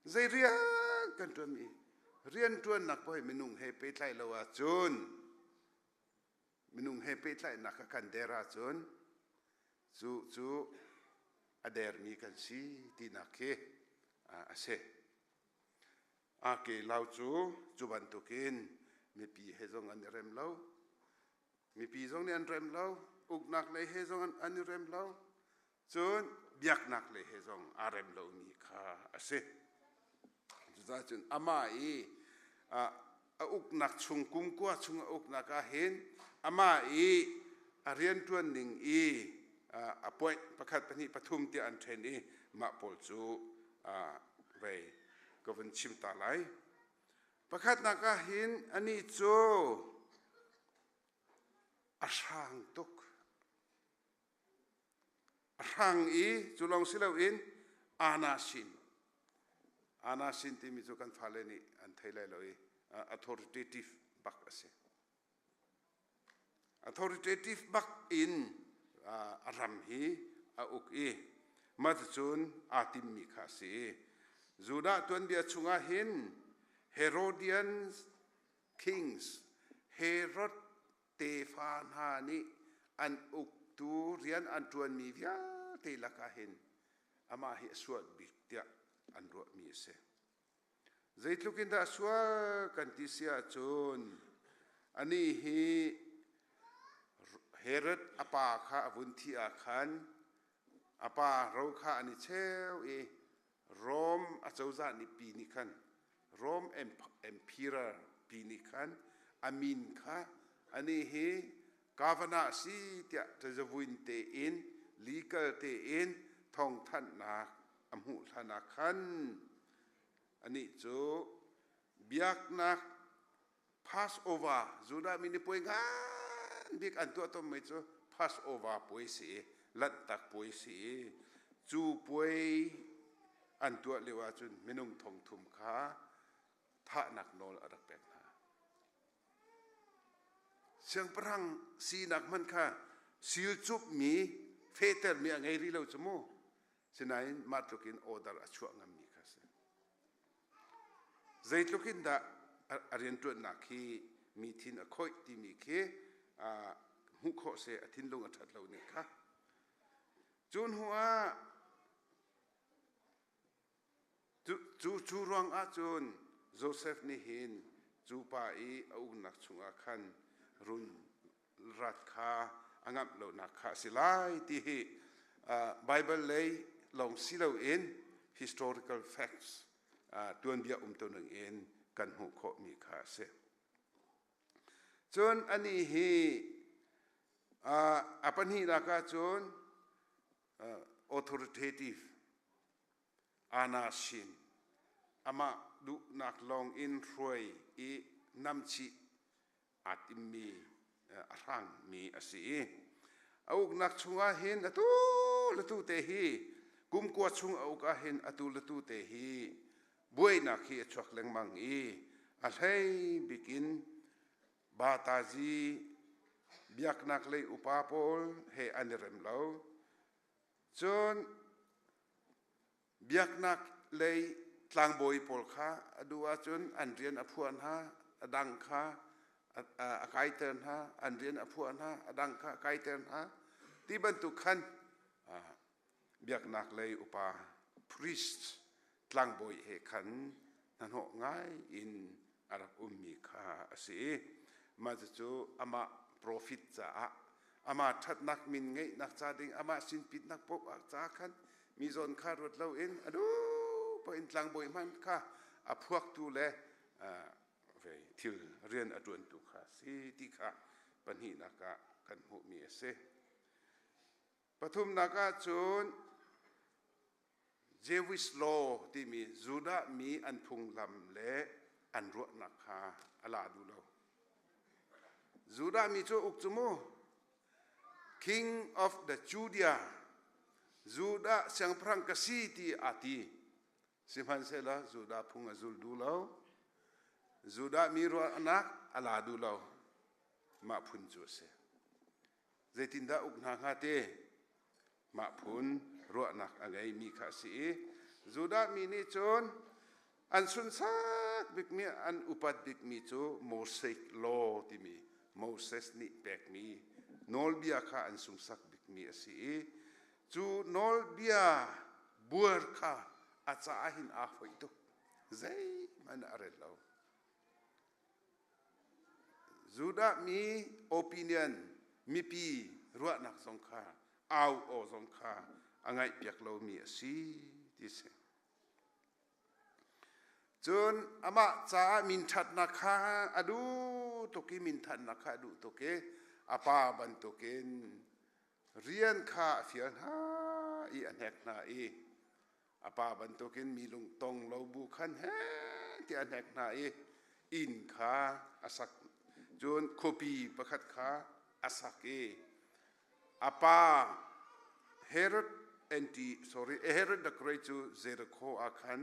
Zei rian kan ṭuanmi rianṭuannak paoh hi minung he pehtlai lo ahcun minung he pehtlaihnak kha kan der ahcun cu cu a dermi kan si tinak khi a si. Ake lau cu cu bantukin mipi he zong an i rem lo. Mipi zong nih an rem lo. Uknak lei he zong an i rem lo. Cun biaknak lei he zong aa rem lomi kha a si. Cucaah cun amah i a uknak chung kumkua chung a uknak ah hin amah i a rianṭuan ning i a point pakhat pahnih pathum tiah an ṭhen i mah pawl cu vei ka vun chim ta lai. Pakhatnak ah hin anih cu a hrang tuk. A hrang i cu lawng si loin anasin anasin timi cu kan fale nih an thei lai lo i authoritative bak a si. Authoritative bak in a ram hi a uk i mah cucun aa timmi kha a si i Judah tuanbia chungah hin Herodian kings Herod tefa hna nih an uktu rian an ṭuanmi vialte lakah hin amah hi a sual bik tiah an ruahmi a si. Zeitluk in dah sual kan ti si ahcun anih hi Herod a pa kha a vun thih ah khan a pa ro kha an i cheu i Rome acozah nih pi nih khan Rome Emperor pi nih khan a min kha anih hi governor a si tiah tazavuin tein legal tein thawngthanhnak a hmuh hlan ah khan. Anih cu biaknak Passover Judah mi nih puai ngan bik an tuah tawnmi cu Passover puai si i Lanhtak puai si i cu puai an tuah lio ahcun minung thong thum kha thahnak nawl a rak pek hna. Siangpahrang sinak hmanh kha silcupmi fehtermi a ngei rih lo cu mu. Sinain mah tluk in order a chuah ngammi kha a si. Zeitluk in dah a rianṭuannak hi mi thin a khoih timi khi hmuh khawh seh a thinlung a ṭhat lo ning kha. Cu hnu ah cu ruang ah cun Josef nih hin cu pa i a uknak chungah khan run rat kha a ngamh lonak kha a si lai ti hi Bible lei lawng si loin historical facts tuanbia umtuning in kan hmuh khawhmi kha a si. Cun anih hi a pahnihnak ah cun authoritative anasin amah duhnak lawng in hruai i namchih aa timmi a hrangmi a si i a uknak chungah hin atu le tu te hi kum kua chung a uk ah hin atu le tu te hi buainak hi a chuak lengmang i a hlei bik in Batazi biaknak lei upa pawl he an i rem lo. Cun Biaknak lei tlangbawi pawl kha a duh ahcun an rian a phuah hna, a dang kha a kaiter hna, an rian a phuah hna, a dang kha a kaiter hna. Ti bantuk khan biaknak lei upa priest tlangbawi he khan hnahnawh ngai in a rak ummi kha a si i mah cucu amah profit caah amah ṭhatnak min ngeihnak ca ding amah sinpitnak poah ca khan mi zawn kha ruat loin a duh poah in tlangbawi hmanh kha a phuaktu le thil rian a ṭuantu kha a si ti kha pahnihnak ah kan hmuhmi a si. Pathumnak ah cun Jewish law timi Judah mi an phunglam le an ruahnak kha a la duh lo. Judah mi cu uk cu mu King of the Judea Judah siangpahrang ka si ti aa ti. Sihmanhsehlaw Judah phung a zul duh lo. Judah mi ruahnak a la duh lo. Mah phun cu a si. Zeitindah uk hna hnga te? Mah phun ruahnak a ngeimi kha a si i Judah mi nih cun an sunsak bikmi an upat bikmi cu Mosaic Law timi Moses nih pekmi nawlbia kha an sunsak bikmi a si i cu nawlbia buar kha a caah hin aa foih tuk zeihmanh a rel lo. Judah mi opinion mipi ruahnak zong kha au aw zong kha a ngaihpiak lomi a si ti si. Cun amah caah minṭhatnak kha a duh tuk i minthannak kha a duh tuk i a pa bantukin rian kha a fial hna i a hnek hna i A pa bantukin mi lungtong lo bu khan heh tiah a hnek hna i inn kha a sak. Cun khuapi pakhat kha a sak i a pa Herod anti sorry Herod the Great cu Jericho ah khan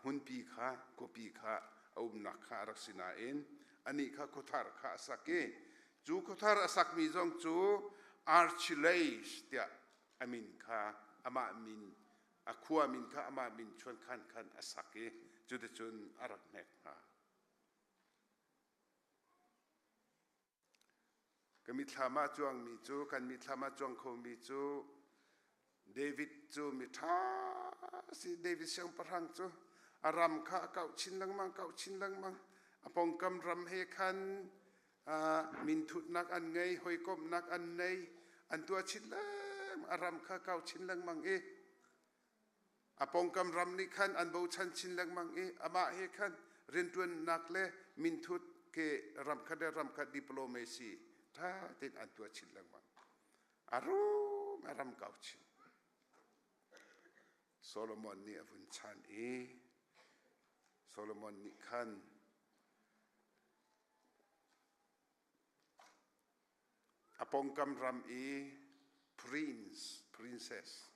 hmunpi kha khuapi kha a umnak kha a rak si nain anih kha khuathar kha a sak i cu khuathar a sakmi zong cu Archelaus tiah a min kha amah min a khua min kha amah min chuankhan khan a sak i cuticun a rak hnek hna. Ka mitthlam ah cuangmi cu kan mitthlam ah cuang khomi cu David cu mi ṭha si David siangpahrang cu a ram kha a kauh chin lengmang kauh chin lengmang a pongkam ram he khan minthutnak an ngei hawikomhnak an nei an tuah chin lengmang a ram kha kau chin lengmang i a pawngkam ram nih khan an bochan chin lengmang i amah he khan rianṭuannak le minthut ke ram khat le ram khat diplomacy ṭha tein an tuah chin lengmang a rum a ram kau chin Solomon nih a vun chan i. Solomon nih khan a pawngkam ram i prince, princess,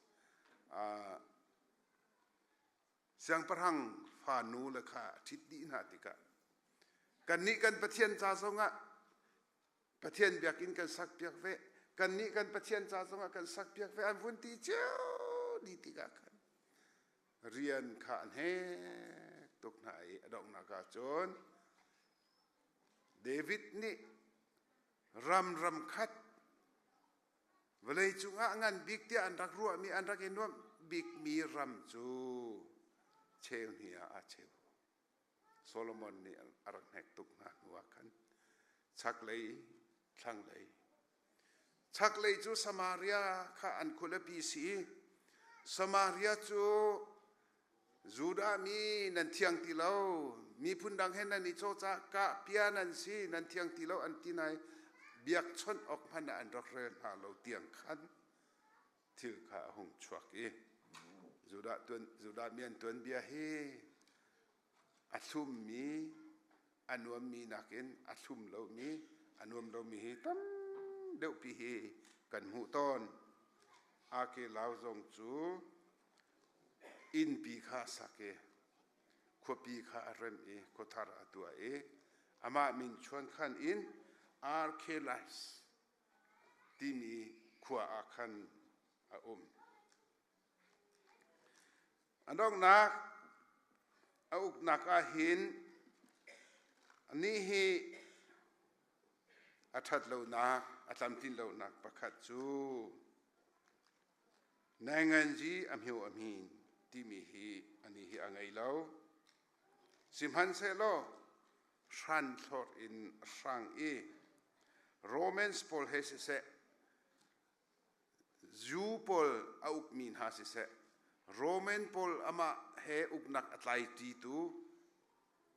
siangpahrang fanu le kha a ṭhit dih hna tikah kannih kan Pathian ca zongah Pathian biakinn kan sakpiak ve, kannih kan Pathian ca zongah kan sakpiak ve an vun ti cio dih tikah khan rian kha an hek tuk hna i a donghnak ah cun David nih ram ram khat vawlei cungah ngan bik tiah an rak ruahmi an rak i nuamh bikmi ram cu cheu hnih ah aa cheu. Solomon nih a rak hnek tuk hna hnuah khan chaklei thlanglei chaklei cu Samaria kha an khualipi si i Samaria cu Judah mi nan thiang ti lo miphun dang he nan i cawcah kah pia nan si nan thiang ti lo an ti nai biakchawnh awk hmanh ah an rak rel hna lo tiang khan thil kha a hung chuak i Judah, tuan, Judah mi an tuanbia hi a thlummi a nuammi nakin a thlum lomi a nuam lomi hi tam deuhpi hi kan hmuh tawn. Ake lau zong cu innpi kha a sak i khuapi kha a remh i khuathar a tuah i amah min chuankhan in Archelaus timi khua ah khan a um. A donghnak a uknak ah hin anih hi a ṭhat lonak, a tlamtlin lonak pakhat cu nainganzi a hmio a hmin timi hi anih hi a ngei lo. Sihmanhsehlaw hranthlawr in a hrang i Romans pawl he siseh, Jew pawl a ukmi hna siseh, Roman pawl amah he uknak a tlaiṭitu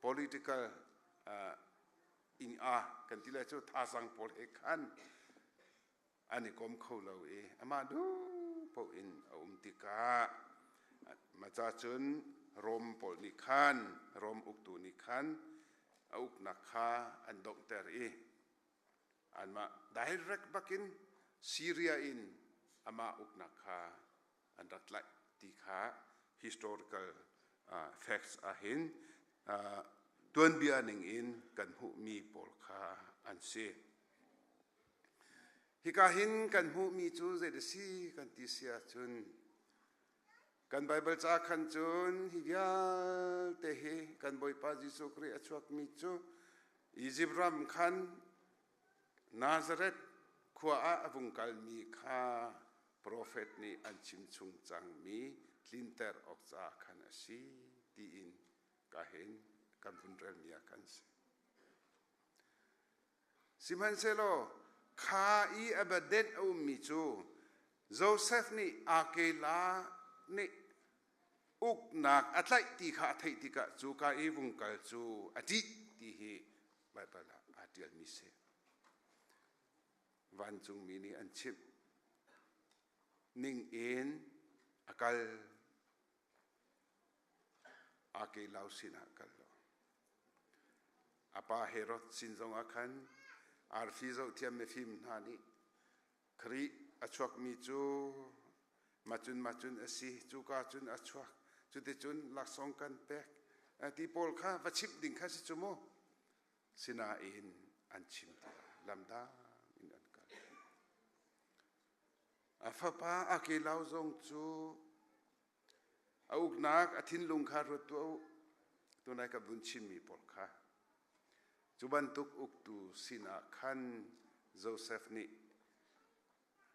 political ing a kan ti lai cu thazang pawl he khan an i kom kho lo i amah duh paoh in a um tikah maca cun Rom pawl nih khan Rom uktu nih khan a uknak kha an donghter i anmah direct bakin Syria in amah uknak kha an rak tlaih ti kha historical facts ahhin tuanbia ning in kan hmuhmi pawl kha an si. Hika hin kan hmuhmi cu zei a si kan ti si ahcun kan Baibal ca khan cun hi vialte hi kan Bawipa Jesuh Khrih a chuakmi cu Izipt ram khan Nazareth khua ah a vung kalmi kha profet nih an chim chung cangmi tlinter awk caah khan a si tiin ka hin kan vun relmi ah khan si. Sihmanhsehlaw kha i a badenh a ummi cu Josef nih Akela nih uknak a tlaih ti kha a theih tikah cuka i vung kal cu a ṭih ti hi Baibal ah aa ṭialmi si. Vancungmi nih an chimh ning in a kal. Akelau sinah kal lo. A pa Herod sin zongah khan arfi zohthiam mifim hna nih Khrih a chuakmi cu macun macun a si, cuka cun a chuak, cuticun laksawng kan pek ti pawl kha va chimh ding kha si cu mu. Sinain an chim ti lo, lamdang in an kal. A fapa Akelau zong cu A uknak a thinlung kha ruat tuah u. Tunai ka vun chimmi pawl kha. Cu bantuk uktu sinah khan Josef nih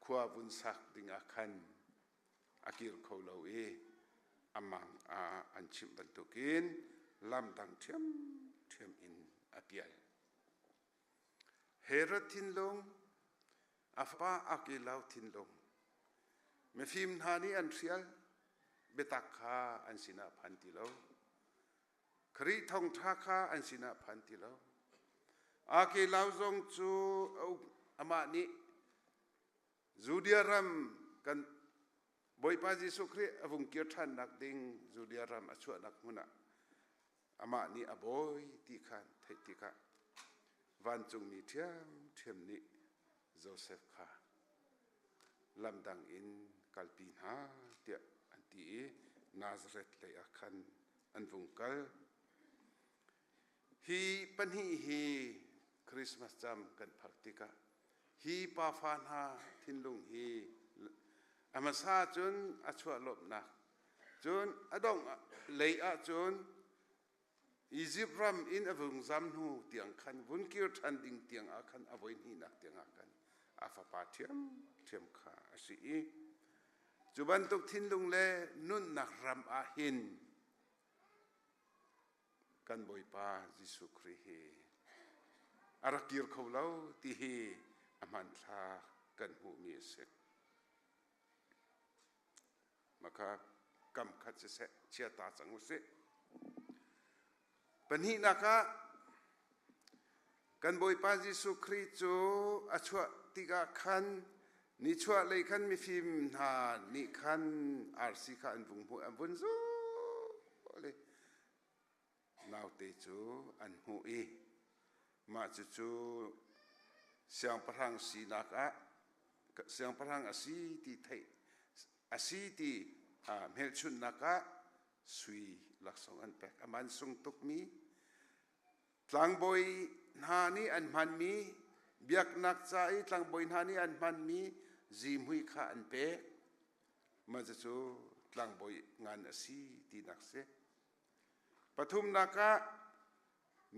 khua vun sak dingah khan a kir kho lo i a mang ah an chimh bantukin lam dang ṭhiamṭhiam in a pial. Herod thinlung, a fapa Archelaus thinlung, mifim hna nih an hrial, biatak kha an sinah phan ti lo. Khrih thawngṭha kha an sinah phan ti lo. Archelaus zong cu amah nih Judea ram kan Bawipa Jesuh Khrih a vung kir ṭhannak ding Judea ram a chuahnak hmun ah. Amah nih a bawi ti kha an theih tikah vancungmi ṭhiamṭhiam nih Josef kha lamdang in kalpi hna tiah an ti i Nazareth lei ah khan an vung kal. Hi pahnih hi Christmas cam kan phak tikah hi pafa hna thinlung hi a hmasa cun a chuah lawmhnak cun a dongh lei ah cun Izipt ram in a vung zam hnu tiang khan vun kir ṭhan ding tiang ah khan a voi hnihnak tiang ah khan a fapa ṭhiamṭhiam kha a si i cu bantuk thinlung le nunnak ram ah hin kan Bawipa Jesuh Khrih hi a rak kir kho lo ti hi a hmanthlak kan hmuhmi a si. Maka kam khat siseh chia ta cang usih. Pahnihnak ah kan Bawipa Jesuh Khrih cu a chuah tikah khan nichuah lei khan mifim hna nih khan arsi kha an vung hmuh an vun zul i naute cu an hmuh i mah cucu siangpahrang sinak ah siangpahrang a si ti theih a si ti hmelchunhnak ah sui laksawng an pek. A man sung tukmi tlangbawi hna nih an hmanmi biaknak ca i tlangbawi hna nih an hmanmi zihmui kha an pek. Mah cucu tlangbawi ngan a si tinak si. Pathumnak ah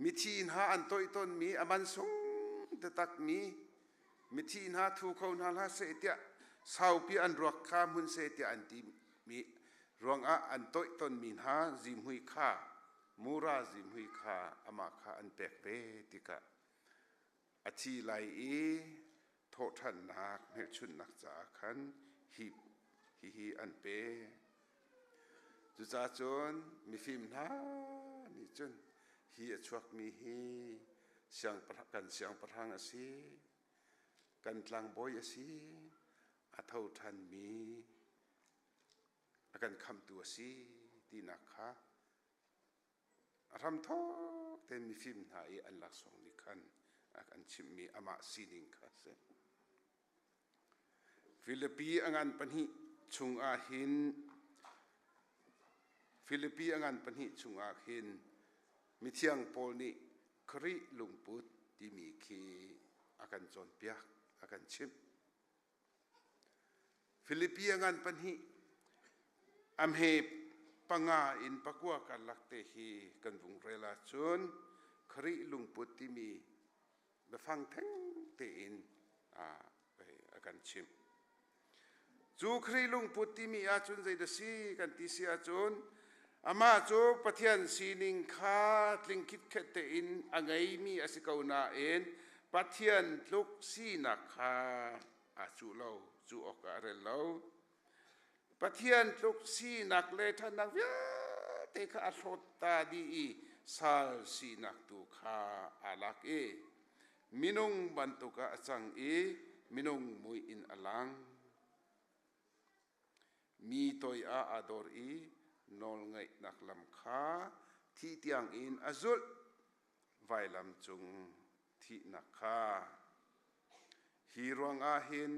mithi hna an toih tawnmi a man sung taktakmi mithi hna thu kho hna hlah seh tiah saupi an ruak kha hmun seh tiah an timi ruangah an toih tawnmi hna zihmui kha mura zihmui kha amah kha an pek ve tikah a thi lai i thawhṭhannak hmelchunhnak caah khan hi hihi an pe. Cucaah cun mifim hna nih cun hi a chuakmi hi kan siangpahrang a si, kan tlangbawi a si, a tho ṭhanmi a kan khamhtu a si tinak kha A hramthawk tein mifim hna i an laksawng nih khan an chimhmi amah sining kha a si. Filipi a ngan pahnih chungah hin Filipi a ngan pahnih chungah hin mithiang Paul nih Khrih lungput timi khi a kan cawnpiak, a kan chimh. Filipi a ngan pahnih a hme panga in pakua karlak te hi kan vung rel ahcun Khrih lungput timi biafang theng tein a kan chimh. Cu Khrih lungput timi ahcun zeidah si kan ti si ahcun amah cu Pathian sining kha tling khitkhet tein a ngeimi a si ko nain Pathian tluk sinak kha aa cuh lo, cuh awkah a rel lo. Pathian tluk sinak le ṭhatnak vialte kha a hlawt ta dih i sal sinak tu kha aa lak i minung bantuk ah a cang i minung mui in a lang. Mi toi ah aa dor i nawlngaihnak lam kha thih tiangin a zulh. Vailam cung thihnak kha. Hi ruangah hin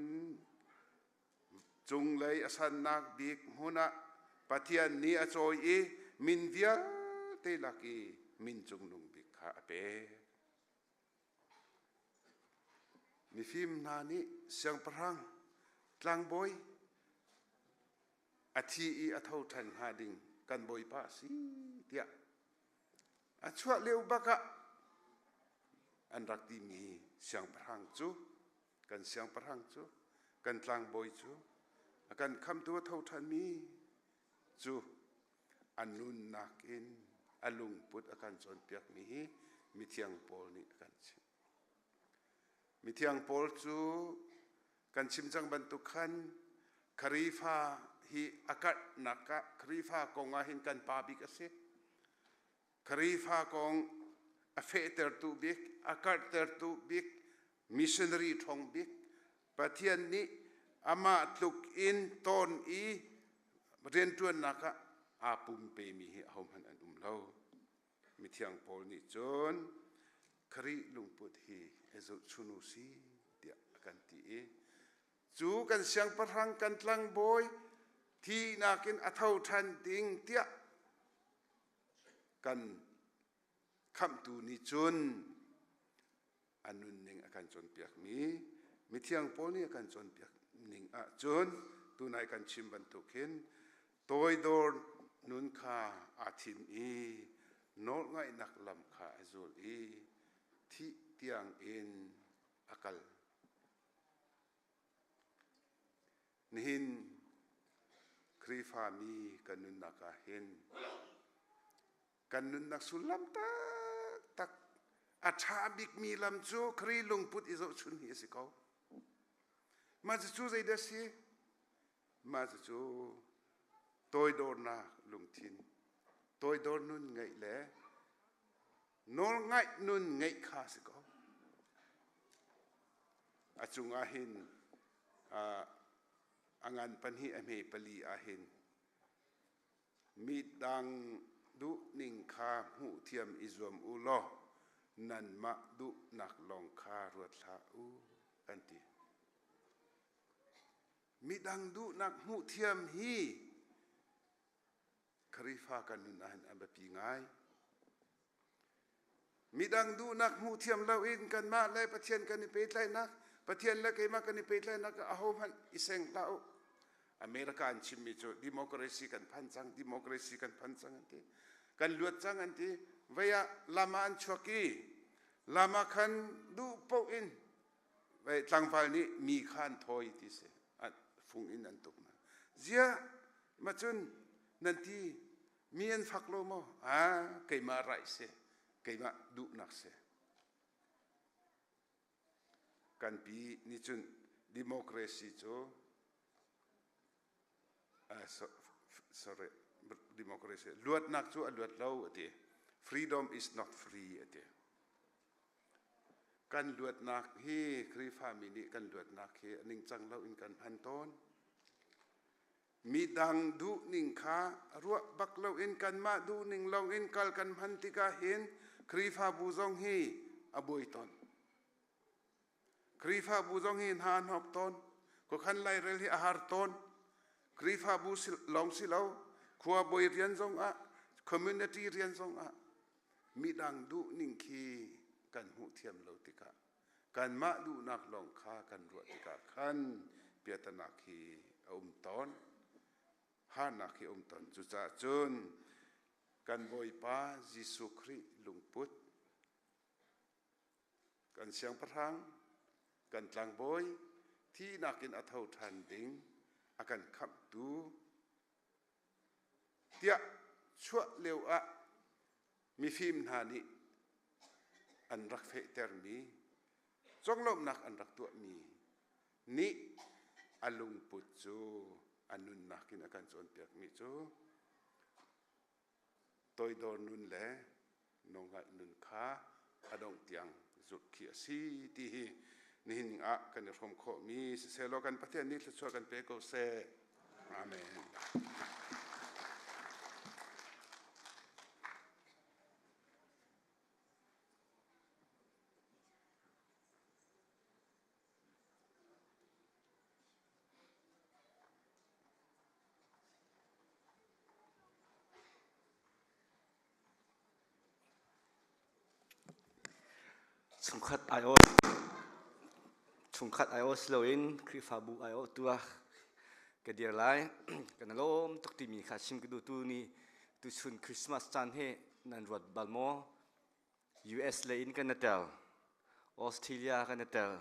cunglei a sannak bik hmun ah Pathian nih a cawi i min vialte lak i min cungnung bik kha a pek. Mifim hna nih siangpahrang, tlangbawi, a thi i a tho ṭhan hnga ding kan Bawipa a si tiah a chuah lio bak ah an rak timi siangpahrang cu kan siangpahrang cu kan tlangbawi cu a kan khamtu a tho ṭhanmi cu a nunnak in a lungput a kan cawnpiakmi hi mithiang Paul nih a kan chimh. Mithiang Paul cu kan chim cang bantuk khan Kharifa hi a karhnak ah Kharifa kong ah hin kan pa bik a si. Kharifa kong a fehtertu bik, a karhtertu bik, missionary ṭhawng bik, Pathian nih amah tluk in tawn i rianṭuannak ah aa pumpemi hi ahohmanh an um lo. Mithiang Paul nih cun Khrih lungput hi i zohchun u si tiah a kan ti i cu kan siangpahrang kan tlangbawi thihnak in a tho ṭhan ding tiah kan khamhtu nih cun a nunning a kan cawnpiakmi mithiang Paul nih a kan cawnpiak ning ahcun tunai kan chim bantuk hin toidor nun kha aa thim i nawlngaihnak lam kha a zul i thih tiang in a kal. Nihin Khrihfami kan nunnak ah hin kan nunnak sullam taktak a ṭha bikmi lam cu Khrih lungput i zohchun hi a si ko. Mah cucu zeidah a si? Mah cucu toidornak lungthin, toidor nun ngeih le nawlngaih nun ngeih kha a si ko. A cungah hin a ngan pahnih a hme pali ah hin Midang duhning kha hmuhthiam i zuam u law nanmah duhnak lawng kha ruat hlah u, an ti. Midang duhnak hmuhthiam hi Khrihfa kan nun ahhin a biapi ngai. Midang duhnak hmuhthiam loin kanmah le Pathian kan i pehtlaihnak, Pathian le keimah kan i pehtlaihnak ah ahohmanh i seng hlah u. America an chimmi cu democracy kan phan cang, democracy kan phan cang an ti. Kan luat cang an ti. Vei ah lama an chuak i lama khan duh paoh in vei tlangval nih mi kha an thawi ti si. Fung in an tuk hna. Ziah macun nan ti Mi an fak lo maw? Ah, keimah raih si, keimah duhnak si. Kan pi nih cun democracy cu sorry, democracy luatnak cu a luat lo a ti. Freedom is not free a ti. Kan luatnak hi Khrihfami nih kan luatnak hi a ningcang lo in kan hman tawn. Midang duhning kha ruah bak loin kanmah duhning lawngin kal kan hman tikah hin Khrihfabu zong hi a buai tawn. Khrihfabu zong hi hna hnok tawn. Khuakhan lairel hi a har tawn. Khrihfabu lawng si lo, khua bawi rian zong ah, community rian zong ah midang duhning khi kan hmuh thiam lo tikah kanmah duhnak lawng kha kan ruah tikah khan piatanak hi a um tawn harnak hi a um tawn cucaah cun kan Bawipa Jesuh Khrih lungput kan siangpahrang kan tlangbawi thihnak in a tho ṭhan ding a kan khamhtu tiah chuah lio ah mifim hna nih an rak fehtermi conglawmhnak an rak tuahmi nih a lungput cu a nunnak in a kan cawnpiakmi cu toidor nun le nawlngaih nun kha a dongh tiang zulh khi a si ti hi nihin ah kan i hrawm khawhmi sisehlaw kan Pathian nih thluachuah kan pe ko seh. Amen. Chungkhat aiawh chungkhat aiawh si loin Khrihfabu aiawhtu ah ka dir lai. Kan i lawm tuk timi kha chim ka duh tu ni tuchun Christmas caan hi nan ruat bal maw? US lei in kan i tel, Australia kan i tel,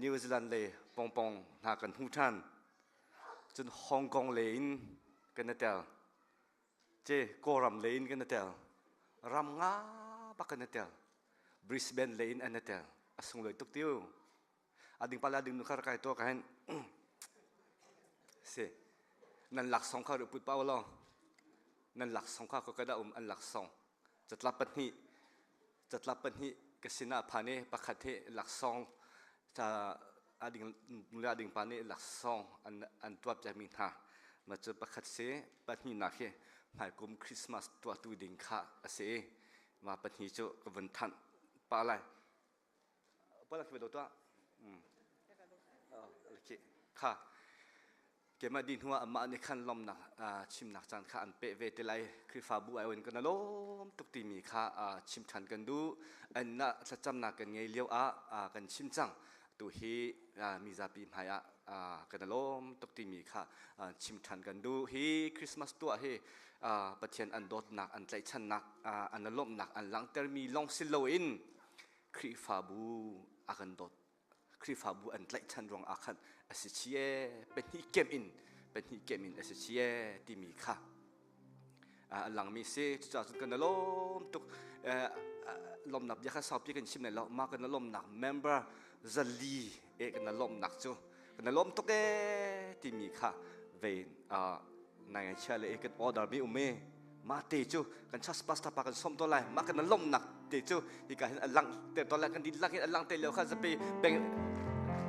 New Zealand lei pongpong hna kan hmu ṭhan. Cun Hong Kong lei in kan i tel. Ce Kawlram lei in kan i tel. Ram nga bak kan i tel. Brisbane lei in an i tel. A sunglawi tuk tiu. A ding pala ding nu kha kai to ka hen. Si. Nan laksawng kha ru put pa law. Nan laksawng kha ko ka da um an laksawng. Catlap pahnih catlap pahnih ka sinah phan i pakhat hi laksawng ca a ding nule a ding pa nih laksawng an an tuah piakmi hna ma cu pakhat si pahnihnak hi hmaikum Christmas tuahtu ding kha a si. Ma pahnih cu ka vun thanh pah lai. Pala khi do tuah. Kha keimah dih hnuah amah nih khan lawmnak chimnak caan kha an peh ve te lai. Khrihfabu ai in kan lawm tuk timi kha chim ṭhan kan duh. An na thlacamnak kan ngei lio ah kan chim cang. Tu hi mizapi hmai ah kan lawm tuk timi kha chim ṭhan kan duh. Hi Christmas tuah hi Pathian an dawtnak, an tlaihchannak, an lawmhnak an langhtermi lawng si loin Khrihfabu a kan dawt Khrihfabu an tlaihchan ruang ah khan a si chie pahnih kem in pahnih kem in a si chie timi kha a langmi si. Cucaah cun kan lawm tuk. Lawmnak bia kha saupi kan chim lai lo. Mah kan lawmnak member 400 e kan lawmnak cu kan lawm tuk e timi kha vein nai ngai chia le kan order mi um e. Mah te cu kan church pastor pa kan som to lai. Mah kan lawmnak te cu hika hin a lang te to lai. Kan dihlak in a lang te lio kha zapi beng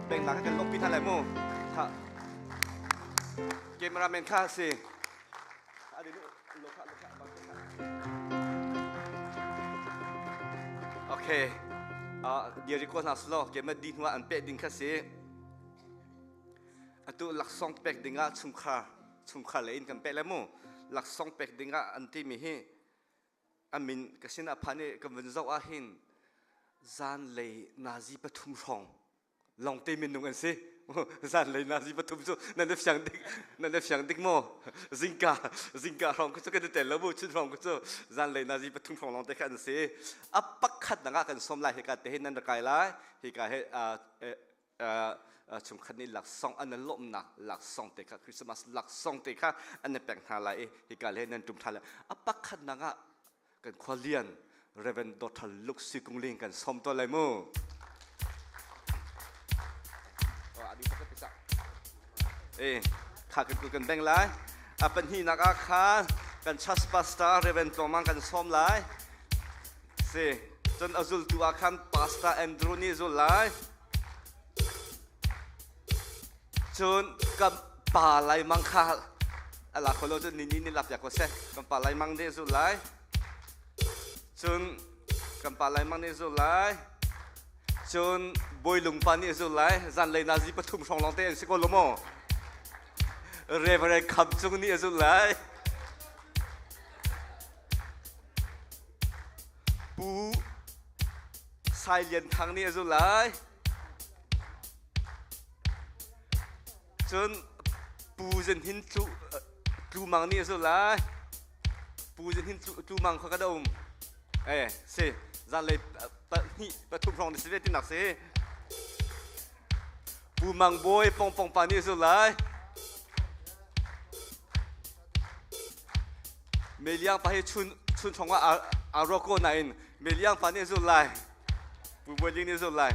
beng nak kan lawmpi hna lai mu. Kha cameraman kha si okay dia record hna slo ke ma di hnuah an pe ding kha si. Atu laksawng pek dingah chungkhar chungkhar le in kan pek le mu. Laksawng pek dingah an timi hi amin ka sin ah phan i kan vun zoh ah hin zan lei nazi 3 hrawng longte minung an si. Zan lei nazi 3 cu nan le fiang dik, nan le fiang dik maw? Zingka zingka hrawng cu kan tel lo bu, chun hrawng cu zan lei nazi 3 hrawng longte kha an si. A pakhat nangah kan som lai. Hika te hin nan ra kai lai. Hika he chungkhat nih laksawng an lawmhnak laksawng te kha, Christmas laksawng te kha an pek hna lai i hika le nan tum tha le. A pakhat nak ah kan khua lian Reverend Dr. Luke Sikung Ling kan som to lai mu. Eh kha kan kan beng lai. A pahnih nak ah kha kan church pastor Reverend Tlawmang kan som lai si. Cun a zultu ah khan Pastor Andrew nih zul lai. Cun kan pa lai mang kha ala kholo cun ni ni ni lap ya ko se. Kan pa lai mang nih zul lai. Cun kan pa lai mang nih zul lai. Cun bawilung pa nih zul lai. Zan lei nazi 3 hrawng lawng te an si ko lo maw? Reverend Kham Cung nih zul lai. Pu Sai Lian Thang nih a zul lai. Cun Pu Zin Hin Tlu Tlu Mang nih a zul lai. Pu Zin Hin Tlu Mang kha ka da um. Eh si zanlei pahnih pathum hrawng ni si ve tinak si. Pu Mang Bawi Pong Pong pa nih a zul lai. Meliang pa hi chun chun chong ah a ruak ko nain Meliang pa nih zul lai. Pu Bawi Ling nih zul lai.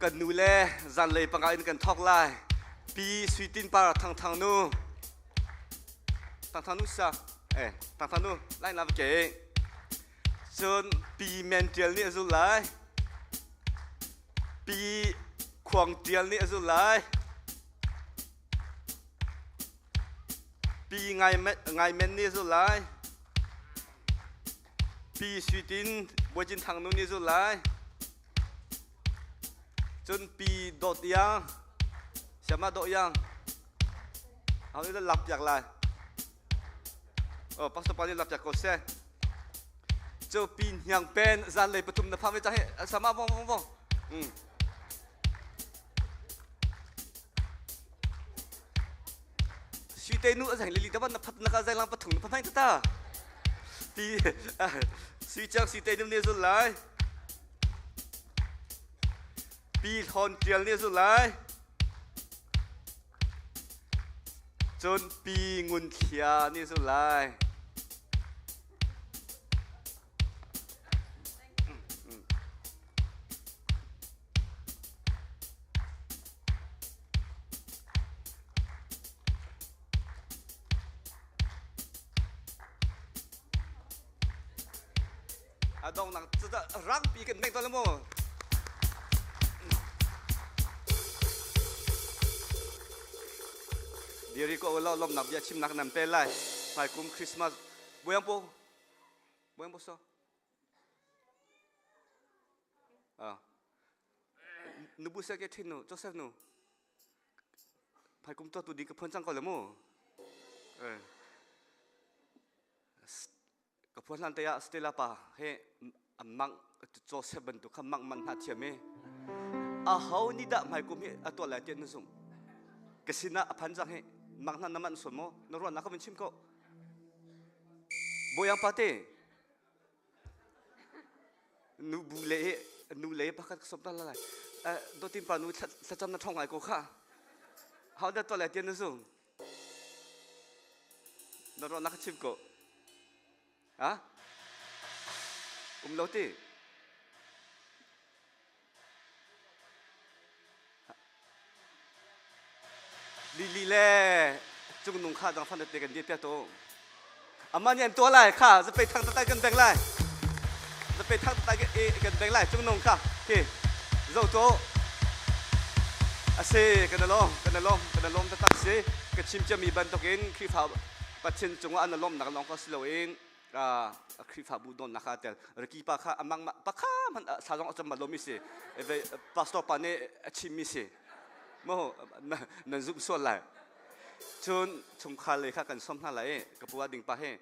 Kan nu le zanlei 5 in kan thawk lai. Pi Sui Tin Par Thang Thang nu. Thang Thang nu sa. Eh, Thang Thang nu lai na ke. Cun Pi Men Tial nih a zul lai. Pi Khuang Tial nih a zul lai. Pi Ngai Ngai Men nih a zul lai. Pi Sui Tin Bawi Cin Thang nu nih zul lai. Cun Pi Dawt Iang Siama Dawt Iang Hau nih lak piak lai. Oh, pastor pa nih lak piak ko seh. Cu Pi Hniang Pen zanlei 3 na phang ve cang hi sama vong vong vong. Sui te nu a zeng lili taban na phat na ka zeng lang pathum na phameng ta. Ti sui chiang sui te nu nih zul lai. Pi Hlawn Tial nih zul lai. Cun Pi Ngun Thlia nih zul lai. A dong nak rangpi kan beng to le mu. Diri ko lo lom nak bia chim nak nam pe lai. Hmai kum Christmas buang po buang po so. Ah. Nubu se ke thin nu Joseph nu. Phai kum to tu ding ka phon cang ko le mu. Eh. Ka phuan hlan te ah Stella pa he amang Joseph bantuk kha mang man hna thiam i a ho ni dah hmai kum hi a tuah lai tiah na zumh ka sinah a phan cang hi mang hna na man suan maw na ruahnak ka vun chim ko Boyang pa te nu bu le nu le pakhat ka sop ta lai dotin pa nu thlacam na thong ngai ko kha how dah tuah lai tiah na zumh Na ruahnak ka chim ko. Ha? Um lo ti. Lili le cung nung kha dang fan te kan di pia to. Ama ni an tua lai kha zape thang tatai kan beng lai. Zape thang tatai kan beng lai cung nung kha. Khi zo to. Ase kan alom kan alom kan alom taktak si ka chim ciami bantukin Khrihfa Pathian cungah an alom nak lawng kha si loin Khrihfabu dawnnak kha tel Ricky pa kha amang pa kha hmanh sa zong a cam lomi si pastor pa nih a chimmi si mo nan zumh sual lai cun chungkhar lei kha kan som hna lai ka pu ding pa he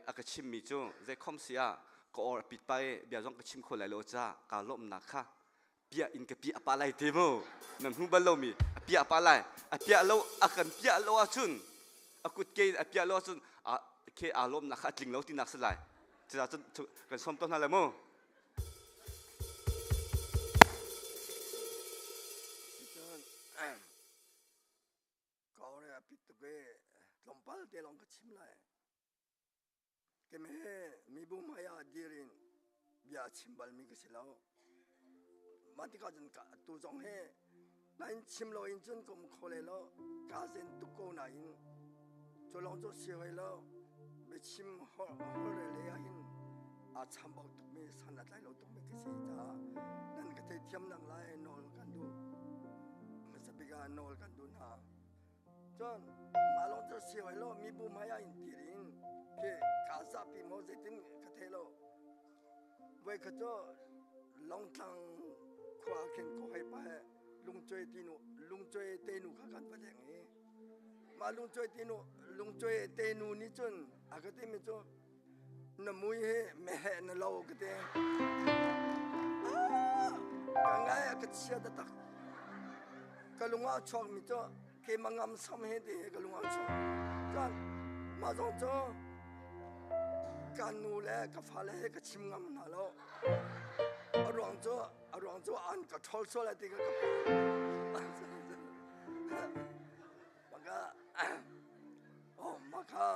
a ka chimmi cu zeikhom si ah ka or a pit pa i bia zong ka chim kho lai lo ca ka lawmnak kha piah in ka piah pa lai te mu nan hmu bal lomi a piah pa lai a piah lo a kan piah lo ahcun a kut ke in a piah lo ahcun a ke aa lawmnak kha a tling lo tinak si lai cucaah cun kan sawm tawn hna lai mu Ka ore a pit tuk i tlawmpal te lawng ka chim lai. Keme he mibu hmai ah dir in bia a chim balmi ka si lo. Mah tikah cun tu zong hi nain chim lo in cun ka um kho le lo. Ka zen tuk ko nain cu lawng cu si hoi lo. Biachim holhrel lei ah hin aa chambau tukmi san a tlai lo tukmi ka si caah nan ka theithiam nak lai nawl kan duh. Hmasa bik ah nawl kan duh hna. Cun mah lawng cu si hoi lo mibu hmai ah in dir in khi kaa zapi maw zeitin ka thei lo. Voi khat cu Longtlang khua khin ka hoi pa he lungcuai tinu lungcuai te nu kha kan va leng i mah lungcuai tinu lungcuai te nu nih cun a ka timi cu na mui hi meheh na lo ka ti. Ka ngai a ka chia taktak. Ka lung ah chuak mi cu keimah ngam sam he ti ka lung ah chuak. Cun mah zong cu ka nu le ka fale he ka chim ngam hna lo. A ruang cu a ruang cu an ka ṭhawl sual lai ti ka ka Maka oh maka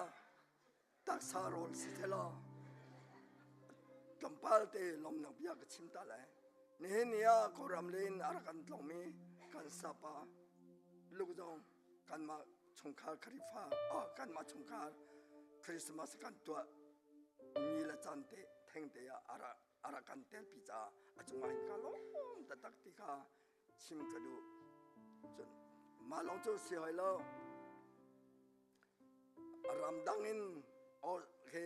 taksa rawl si law tlawmpal te lawmnak bia ka chim ta lai. Nihin ni ah Kawlram le in a rak kan tlawngmi kan sapa Luke zong kanmah chungkhar Khrihfa oh, kanmah chungkhar Christmas kan tuah ni le caan te theng te ah a rak kan telpi caah a cungah hin ka lawm taktak ti kha chim ka duh. Cun mah lawng cu si hoi lo. Ramdang in he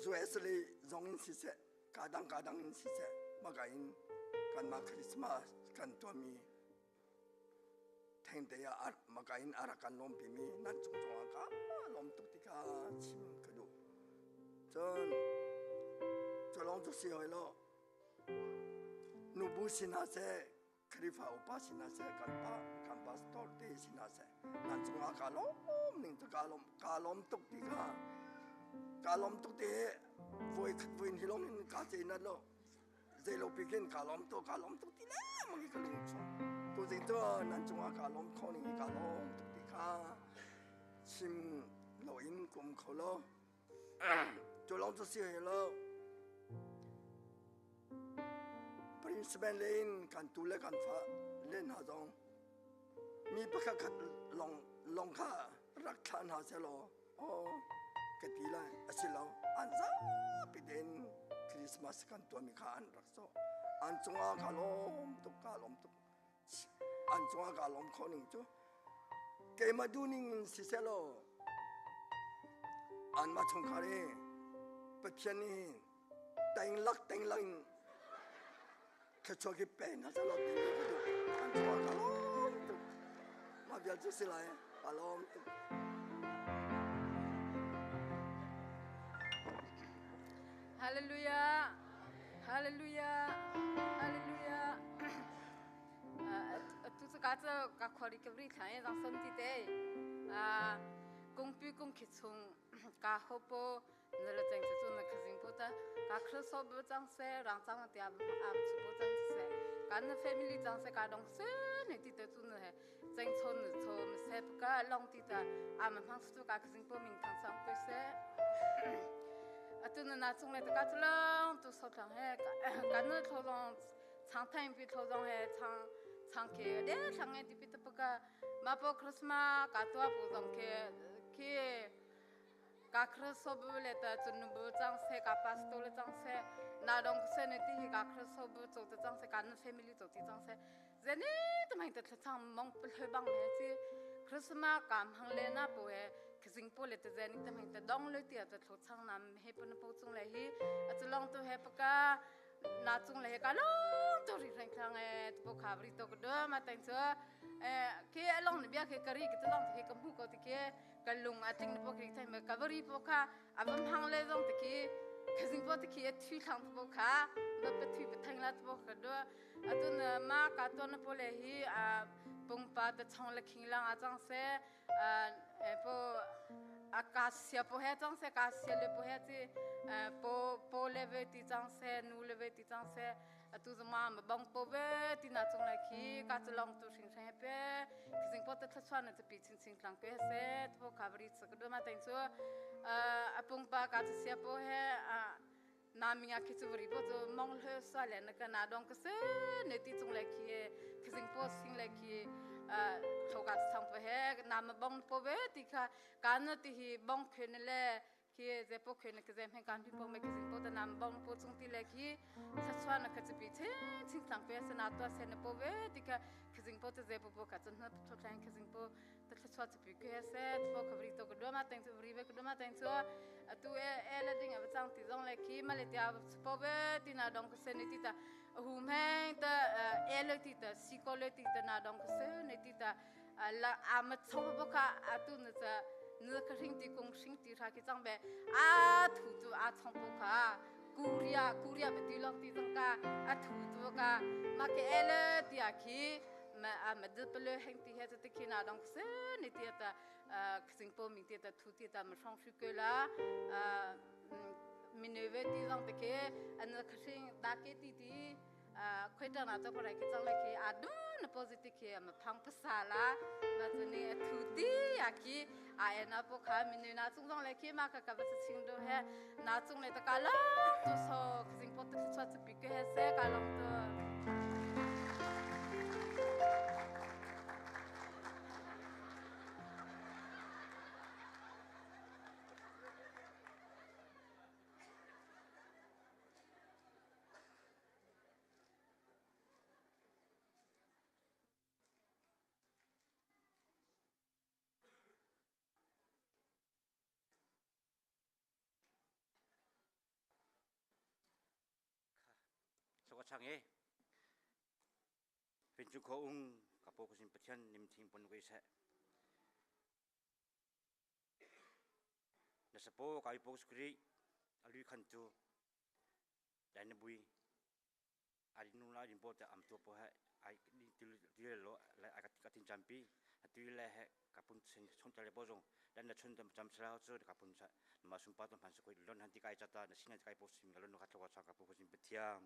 US lei zong in siseh kadang kadang in siseh maka in kanmah Christmas kan tuahmi thengte ah maka in a rak kan lawmpimi nan cung cungah ka lawm tuk ti kha chim ka duh. Cun cu lawng cu si hoi lo nubu sinah seh Khrihfa upa sinah seh kan pa kan pastor te sinah seh nan cungah ka lawm ning cu ka lawm ka lawm tuk ti kha ka lawm tuk ti voi khat voi hi lawng in ka ce na lo zei lo pi khin ka lawm tuk ka lawm tuk ti le mang ka lung chuak tu zing cu nan cungah ka lawm kho ning ka lawm tuk ti kha chim lo in kum kho lo cu lawng cu si lo Principal in kan tu le kan fa le hna zong mi pakhat khat long long kha rak thlah hna seh law aw. Ka ti lai. A si lo. An zapi tein Christmas kan tuahmi kha an rak sawh. An cungah ka lawm tuk, ka lawm tuk. An cungah ka lawm khawh ning cu keimah duhning in siseh law anmah chungkhar hi Pathian nih tenglak tenglak in thluachuah khi pe hna seh law ti ka duh. An cungah ka lawm tuk. Mah vial cu si lai. Ka lawm tuk. Hallelujah. Hallelujah. Hallelujah. Tu cu ka cu ka khori ka vri thla e zang son ti te. Kungpi kung khi chung ka hopo na le cheng chu na khazing po ta ka khro so bu chang se rang chang tia am chu po chang se kan na family chang se ka dong se ne ti te chu na he cheng chon nu cho se ka long ti ta am mang su ka khazing po ming thang sang pe se atu na na chung le ta ka chu long tu so thang he kan na tho long chang thain pi tho zong he chang chang ke de thang e ti pi ta pa ka ma po Christmas ka tua pu zong ke ke ka khraso bu le ta chun bu chang se ka pastor le chang se na dong se ne ti hi ka khraso bu cho ta chang se kan family cho ti chang se zeni ta mai ta chang mong ple bang he chi Christmas kam hang le na po he khizing po le ta zeni ta mai ta dong le ti ta thlo chang nam he pon po chung le hi a chulong tu he paka na chung le he ka long to ri reng thang e po kha bri to ko do ma tang chu ke along ne bia ke kari ke long ke ka mu ko ti ke kan lung a tling po khi thai me kavari po kha avam hang le zong te khi khazing po te khi a thui thlang po kha ba pa thui pa thang la po kha do atun ma ka to na po le hi a pung pa ta chong le khing lang a chang se po a ka sia po he chang se ka sia le po he chi po po le ve ti chang se nu le ve ti chang se atu zama ma bong po ve ti na chung lai khi ka chalong tu hring hring pe khizing po ta thla na pi ching ching tlang pe se to khabri chak do ma teng chu apung pa ka chu sia po he na minga khi chu ri po chu mong le sa le na ka na dong ka se ne ti chung lai khi khizing po sing lai khi thoka chang po he na ma bong po ve ti kha ka na ti hi bong khen le khi ze po khen ke ze mhen kan pi po me khizing po ta nam bong po chung ti le khi thachwa na kha chi pi ching ching tlang pe se na to se na po ve ti kha khizing po te ze po po ka chun na tho tlang khizing po ta thachwa chi pi ke se po khabri to ko do ma teng chu ri ve ko do ma teng chu atu e e le ding a chang ti zong le khi ma le tia po ve ti na dong ko se ni ti ta hu meng ta e le ti ta si ko le ti ta na dong ko se ni ti ta la a ma chong po kha atu na cha nu ka hring ti kung hring ti ra ki chang be a thu chu a chong po kha kuria kuria be ti long ti chang ka a thu chu ka ma ke ele ti a khi ma a ma de pe le heng ti he te khi na dong se ni ti ta khsing po mi ti ta thu ti ta ma song shu ke la mi ne ve ti jong te ke an khsing da ke ti ti khoi ta na to ko rai ke chang le khi a du na positive khi ma phang phasa la ma chu ni thu ti a ki a e na po kha mi ne na chung jong le khi ma ka ka ba ching do he na chung le ta ka la tu so khsing po tu chwa chu pi ke he se ka long to สกช่างเอเป็นจุของกับโปกสินปะเชนนิมทิงปนกุยเสนสโปกายโปกสกรีอลุยขันจูแต่นบุยอารินุลาดินโปจะอัมตัวโปให้ไอดิดิเลโลและอากาศกัตินจัมปีตุยเลเหกับปุ่นชนจเลโปจงและนชนจำจำเสลาจูกับปุ่นมาสุมปาตุพันสกุลลนหันติกายจัตตาสินันติกายโปสิมลนขัดตัวสังกับโปสิมเปทียง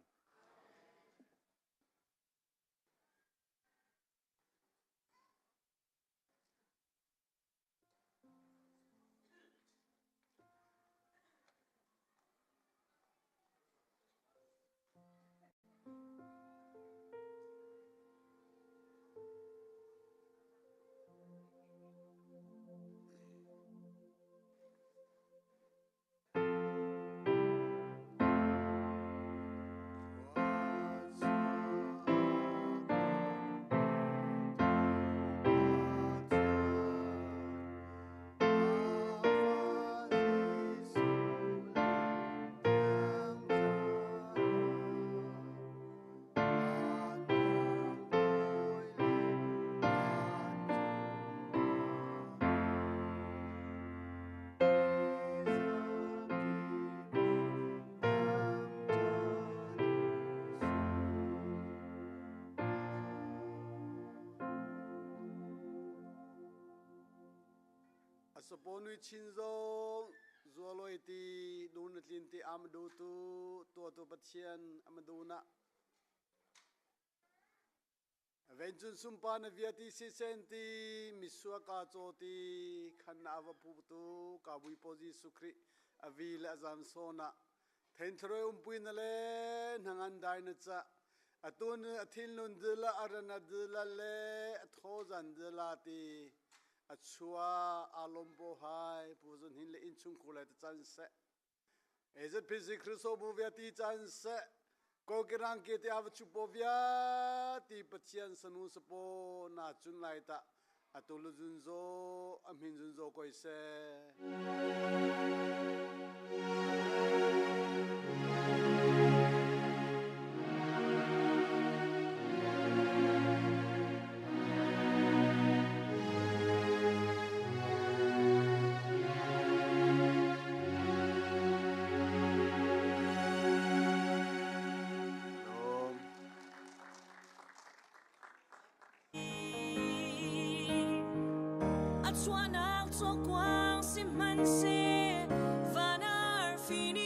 Asapo nui chin zong zualoi ti dun tlin ti amadu tu tua tu Pathian amadu na Vencun sumpa na via ti si sen ti misua ka chaw ti khan na ava phu tu ka bui po Jesu Khrih avi le azam sona thein throi umpui na le hnangan dai na cha atun athin lun dila arana dila le atho zan dila ti achua alom po hai pu zun hin le in chung khu le ta chan se AZPC Kristo bu via ti chan se ko kirang ke te av chu po via ti Pathian sanu sapo na chun lai ta atul zun zo amhin zun zo koi se. A chuanak cho quang si man se vanar fini.